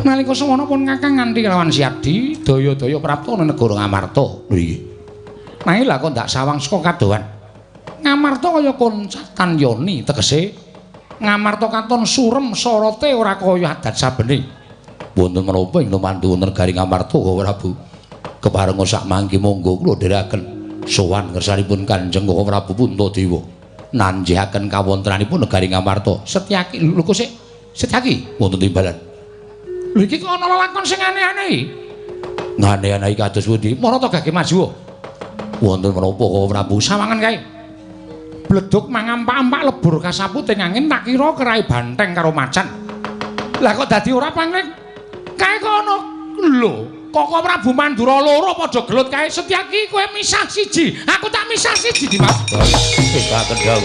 Nalika semono pun kakang nganti lawan Siadi, daya-daya prapta ana negara Ngamarta. Lho iki. Nanging lha kok ndak sawang saka kadohan. Ngamarta kaya koncatan yoni, tegese Ngamarta katon surem sorote ora kaya adat sabene. Wonten menapa ing lumantu wonten negari Ngamarta Prabu? Keparenga sak mangke monggo kula dherekaken sowan ngersanipun Kanjeng Prabu Puntadewa. Nanjihaken kawontenanipun negari Ngamarta. Setyaki lho kok sik Setyaki wonten timbalan. Lho iki kok ana lelakon sing aneh-aneh iki. Aneh-aneh kados pundi? Mara to gage maju. Wonten menapa kok Prabu sawangan kae? Bledug mangampak-ampak lebur kasaput ing angin tak kira kerai banteng karo macan. Lah kok dadi ora pangling? Kae kok ana lho, Koko Prabu Mandura loro padha gelut kae. Setyaki kowe misah siji, aku tak misah siji Dimas. Wis tak kendhau.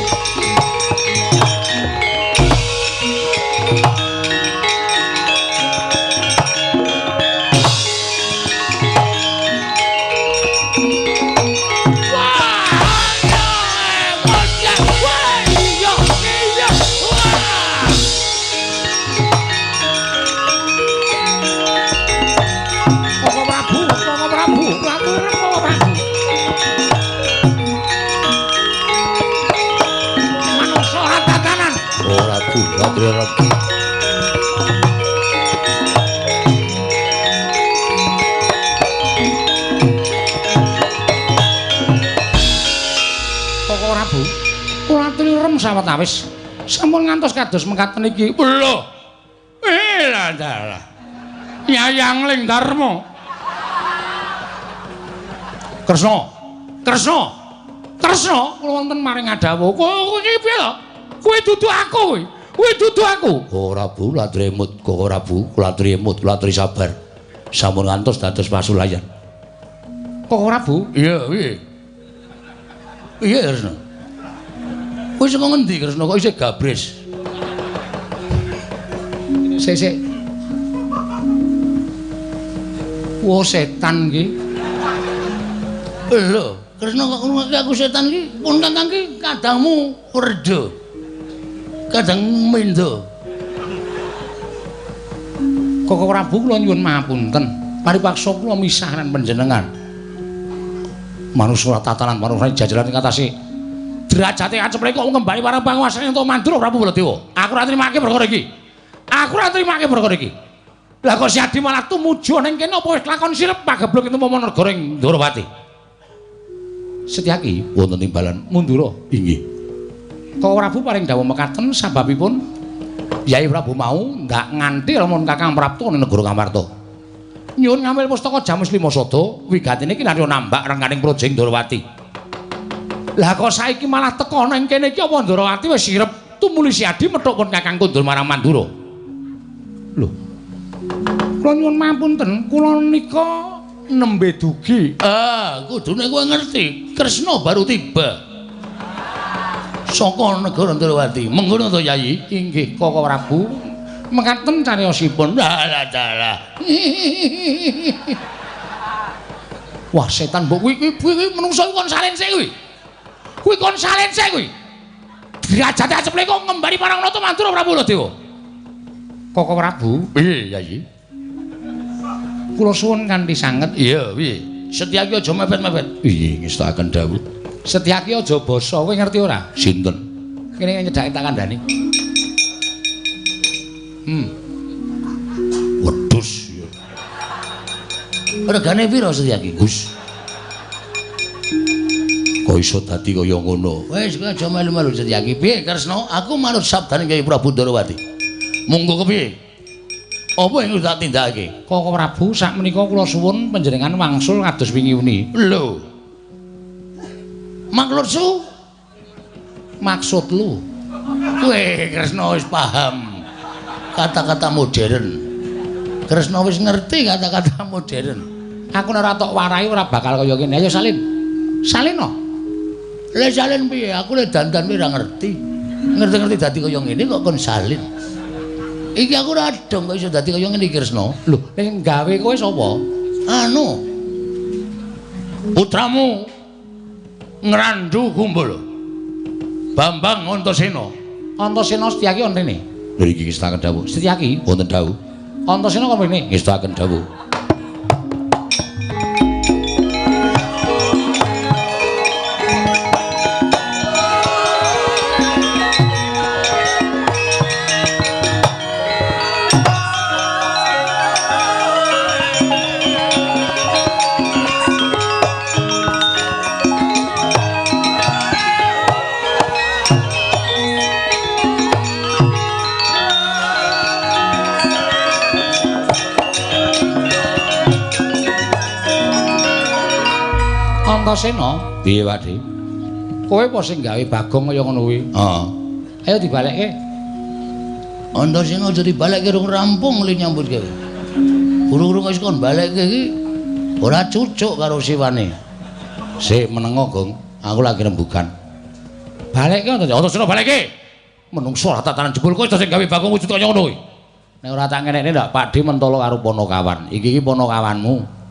Koko Prabu, kula aturi sawetawis sampun ngantos kados mekaten iki. Lho. Dalah. Yayang Ling Darma. Kresna. Kresna. Kresna kula wonten maring ngadhawuh. Kowe iki piye to? Kowe dudu aku kowe. Kowe dudu aku. Ora Bu, kula tremut, kok ora Bu, kula tremut, kula tri sabar. Sampun ngantos dados pasulayan. Kok ora Bu? Iya, piye? Piye Kresna? Kowe saka ngendi Kresna kok isih gabres? Sik sik. Wah, setan iki. Lho, Kresna kok ngrungokake aku setan iki? Pun Kakang ki kadangmu werda. Kadang mendo. Koko Prabu kula nyuwun mahapunten. Paripaksa kula misah lan panjenengan. Manusa tatanan manusa jajaran ing atase derajate aceple kok ngembali marang panguwasane entuk Mandura Prabu Baladewa. Aku ora trimake perkara iki. Aku ora trimake perkara iki. Lah kok Siadi malah tumuju ning kene apa wis lakon sirep pagebluk itu momo negara ing Ndorowati. Setyaki wonten timbalan Mandura. Inggih. Koko Prabu paring dawuh mekaten sababipun Yai Prabu mau ndak nganti lamun Kakang Praptu ning negara Ngamarta. Nyuwun ngambil pustaka Jamus Lima Sada wigatine iki narya nambak rengganing praja ing Ndorowati. Lah kok saiki malah teka nang kene iki apa Ndorowati wis sirep tumuli Siadi methuk pun Kakang kundur marang Mandura. Lho. Kula nyuwun mapunten, kula nika nembe dugi. Ah, kudune kowe ngerti, Kresna baru tiba. Saka negara Ndorowati. Mengkono to, Yayi? Inggih, Koko Prabu. Mekaten cariyosipun. Dalah dalah. Wah, setan mbok kuwi kuwi menungso kon salen sik kuwi. Kuwi kon salen sik kuwi. Derajate aceple kok ngembari marang Nata Mandura Prabu Baladewa. Koko Prabu. Piye, Yayi? Kula suwun kanthi sanget. Iya, piye? Setyaki aja mepet-mepet. Iya, ngestakaken dawuh. Setyaki aja basa, kowe ngerti ora? Sinten? Kene nyedhake tak kandhani. Wedhus. Regane pira Setyaki? Gus. Kok iso dadi kaya ngono? Wis kowe aja melu-melu Setyaki. Piye Kresna? Aku manut sabdane Kyai Prabu Ndorowati. Monggo kepiye? Apa ing tak tindakake? Koko Prabu, sakmenika kula suwun panjenengan wangsul kados wingi uni. Lho. Maksud maksud lu? Kowe Kresna wis paham kata-kata modern. Kresna wis ngerti kata-kata modern. Aku nek ora tok warai ora bakal kaya ngene. Ayo salin. Salin no. Lah salin piye? Aku lek dandan ora ngerti. Ngerti-ngerti dadi kaya ngene kok kon salin. Iki aku ora dong kok iso dadi kaya ngene iki Kresna. Lho, sing gawe kowe sapa? Anu. Putramu Ngrandu Kumbul. Bambang Antasena. Antasena Setyaki wonten rene. Mriki ngestakaken dawuh. Setyaki wonten dawuh. Antasena kok mrene? Ngestakaken dawuh. Antasena, piye Pak Dik? Kowe apa sing gawe Bagong kaya ngono kuwi? Heeh. Ayo dibalekke. Antasena aja dibalekke rung rampung li nyambut gawe. Guru-guru kok kon balekke iki ora cucuk karo siwane. Sik menengo, Gong. Aku lagi rembugan. Balekke Antasena. Antasena balekke. Menungso ora tatanan jebul kowe sing gawe Bagong wujud kaya ngono kuwi. Nek ora tak ngenekne ndak Pak Dik mentolo karo Ponokawan. Iki iki Ponokawanmu.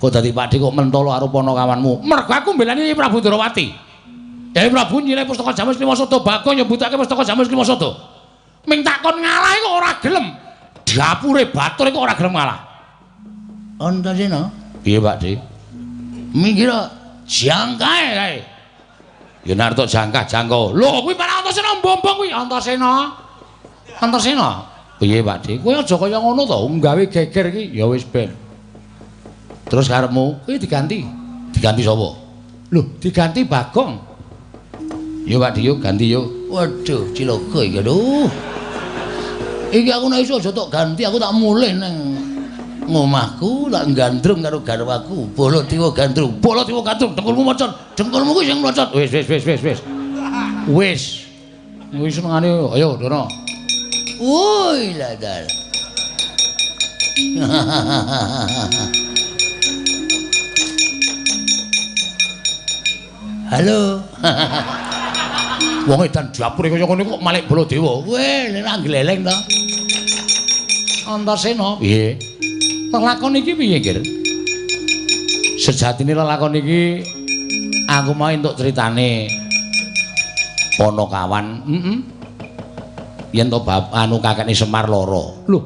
Kok dadi Pak Dik kok mentolo karo Ponokawanmu? Mergo aku mbelani Prabu Ndorowati. Yai Prabu nyilih pustaka Jamus Lima Sada, Bagong nyebutake pustaka Jamus Lima Sada. Ming takon ngalah kok ora gelem. Dapure batur kok ora gelem ngalah. Antasena, piye Pak Dik? Minggir jangkae kae. Ya nek tok jangkah jangko. Lho kuwi malah Antasena mbombong kuwi Antasena. Antasena, piye Pak Dik? Kowe aja kaya ngono to, nggawe geger iki. Ya wis ben. Terus karepmu kuwi diganti. Diganti sapa? Lho, diganti Bagong. Yo Pak Dik, yo ganti yo. Waduh, cilaka iki aduh. Iki aku nek iso aja tok ganti, aku tak mulih nang Ngomahku lak gandrung karo garwaku. Baladewa gandrung. Baladewa gandrung, dengkulmu mocot. Dengkulmu kuwi sing mlocot. Wis wis wis wis wis. Wis. Wis senengane ayo Dana. Woi lah dal. Halo. Wong edan dapure kaya ngene kok malik Baladewa. Weh, nek gleleng to. Antasena. Piye? Lelakon iki piye, Gir? Sejatine lelakon iki aku mau entuk critane Ponokawan. Heeh. Yen to bab anu kakekne Semar lara. Lho.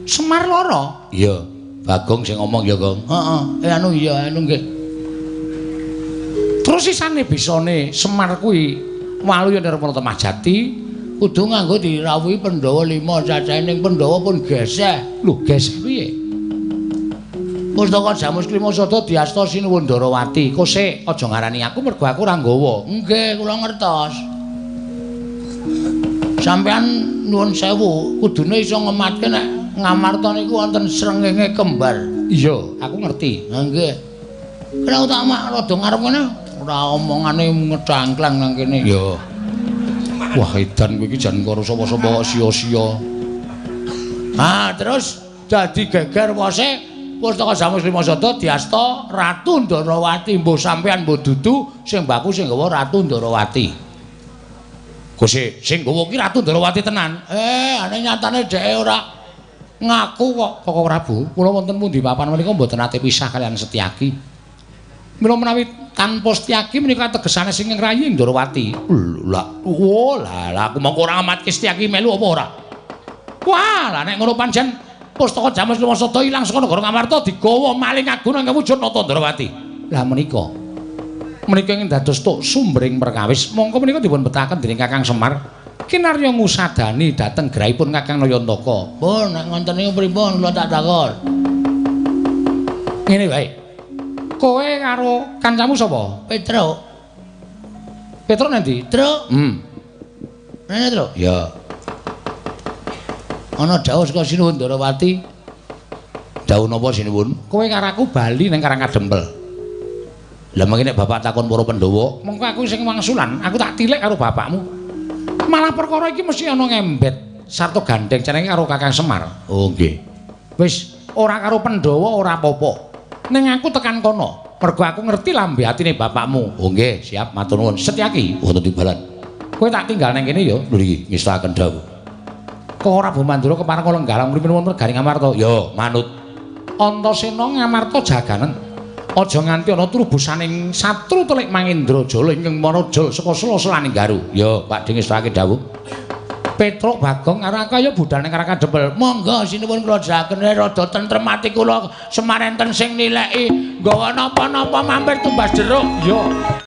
Semar lara? Iya. Bagong sing ngomong ya, Gong. Heeh. Anu iya, anu nggih. Terus sisane bisane Semar kuwi waluya Nirmala Temah Jati kudu nganggo dirawuhi Pandhawa 5 cacahe ning Pandhawa pun geseh. Lho, geseh piye? Pustaka Jamus Klima Sada diasta Sinuwun Ndarawati. Kosek aja ngarani aku mergo aku ora nggawa. Nggih, kula ngertos. Sampeyan nuwun sewu, kudune iso ngematke nek Ngamarta niku wonten srengenge kembar. Iya, aku ngerti. Ha nggih. Kena tak mak rada ngarep ngene, ora omongane ngedangklang nang kene. Iya. Wah, edan kowe iki jan karo sapa-sapa kok sia-sia. Ah, terus dadi geger wose Pustaka Jamus Klima Sada diasta Ratu Ndarawati. Mbuh sampean mbuh dudu sing baku sing nggawa Ratu Ndarawati. Gusti, sing nggawa ki Ratu Ndarawati tenan. Ane nyatane dheke ora ngaku kok. Koko Prabu, kula wonten pundi papan menika mboten nate pisah kalian Setyaki. Mila menawi tanpa Setyaki menika tegesane sing ngrayi Ndarawati. Lah, oh lah aku mongko ora amatke Setyaki melu apa ora? Wah, lah nek ngono pancen Pustaka Jamus Klima Sada ilang saka negara Ngamarta digawa maling aguna ing wujud Nata Ndarawati. Lah menika menika ingkang dados tuk sumbering perkawis mongko menika dipun betaken dening Kakang Semar kinarya ngusadani dhateng grahipun Kakang Nayantaka. Pun nek ngoten niku pripun kula tak takon. Ngene wae. Kowe karo kancamu sapa? Petruk. Petruk nanti? Truk. Rene, Truk. Ya. Ana dawuh saka Sinuwun Ndarawati. Dawuh napa Sinuwun? Kowe karo aku bali ning Karang Kadempel. Lah mengki nek bapak takon para Pandhawa, mengko aku sing wangsulan, aku tak tilik karo bapakmu. Malah perkara iki mesti ana ngembet sarta gandeng cenenge karo Kakang Semar. Oh nggih. Wis ora karo Pandhawa ora apa-apa. Ning aku tekan kono, mergo aku ngerti lambe atine bapakmu. Oh nggih, siap matur nuwun. Setyaki wonten timbalan. Kowe tak tinggal nang kene ya. Lho iki ngestakaken dawuh. Kok ora Mandura kepareng lenggalang mripen wonten Garing Ngamarta? Ya, manut. Antasena Ngamarta jaganen. Aja nganti ana trubusaning satru telik Mangendra Jala ingkang manajal saka sela-selaning garu. Ya, Pak Ding ngestake dawuh. Petruk Bagong karo aku ayo budal ning Karang Kadempel. Monggo sinuwun kula jagene rada tentrem ati kula, Semar enten sing nileki nggawa napa-napa mampir tumbas jeruk. Ya.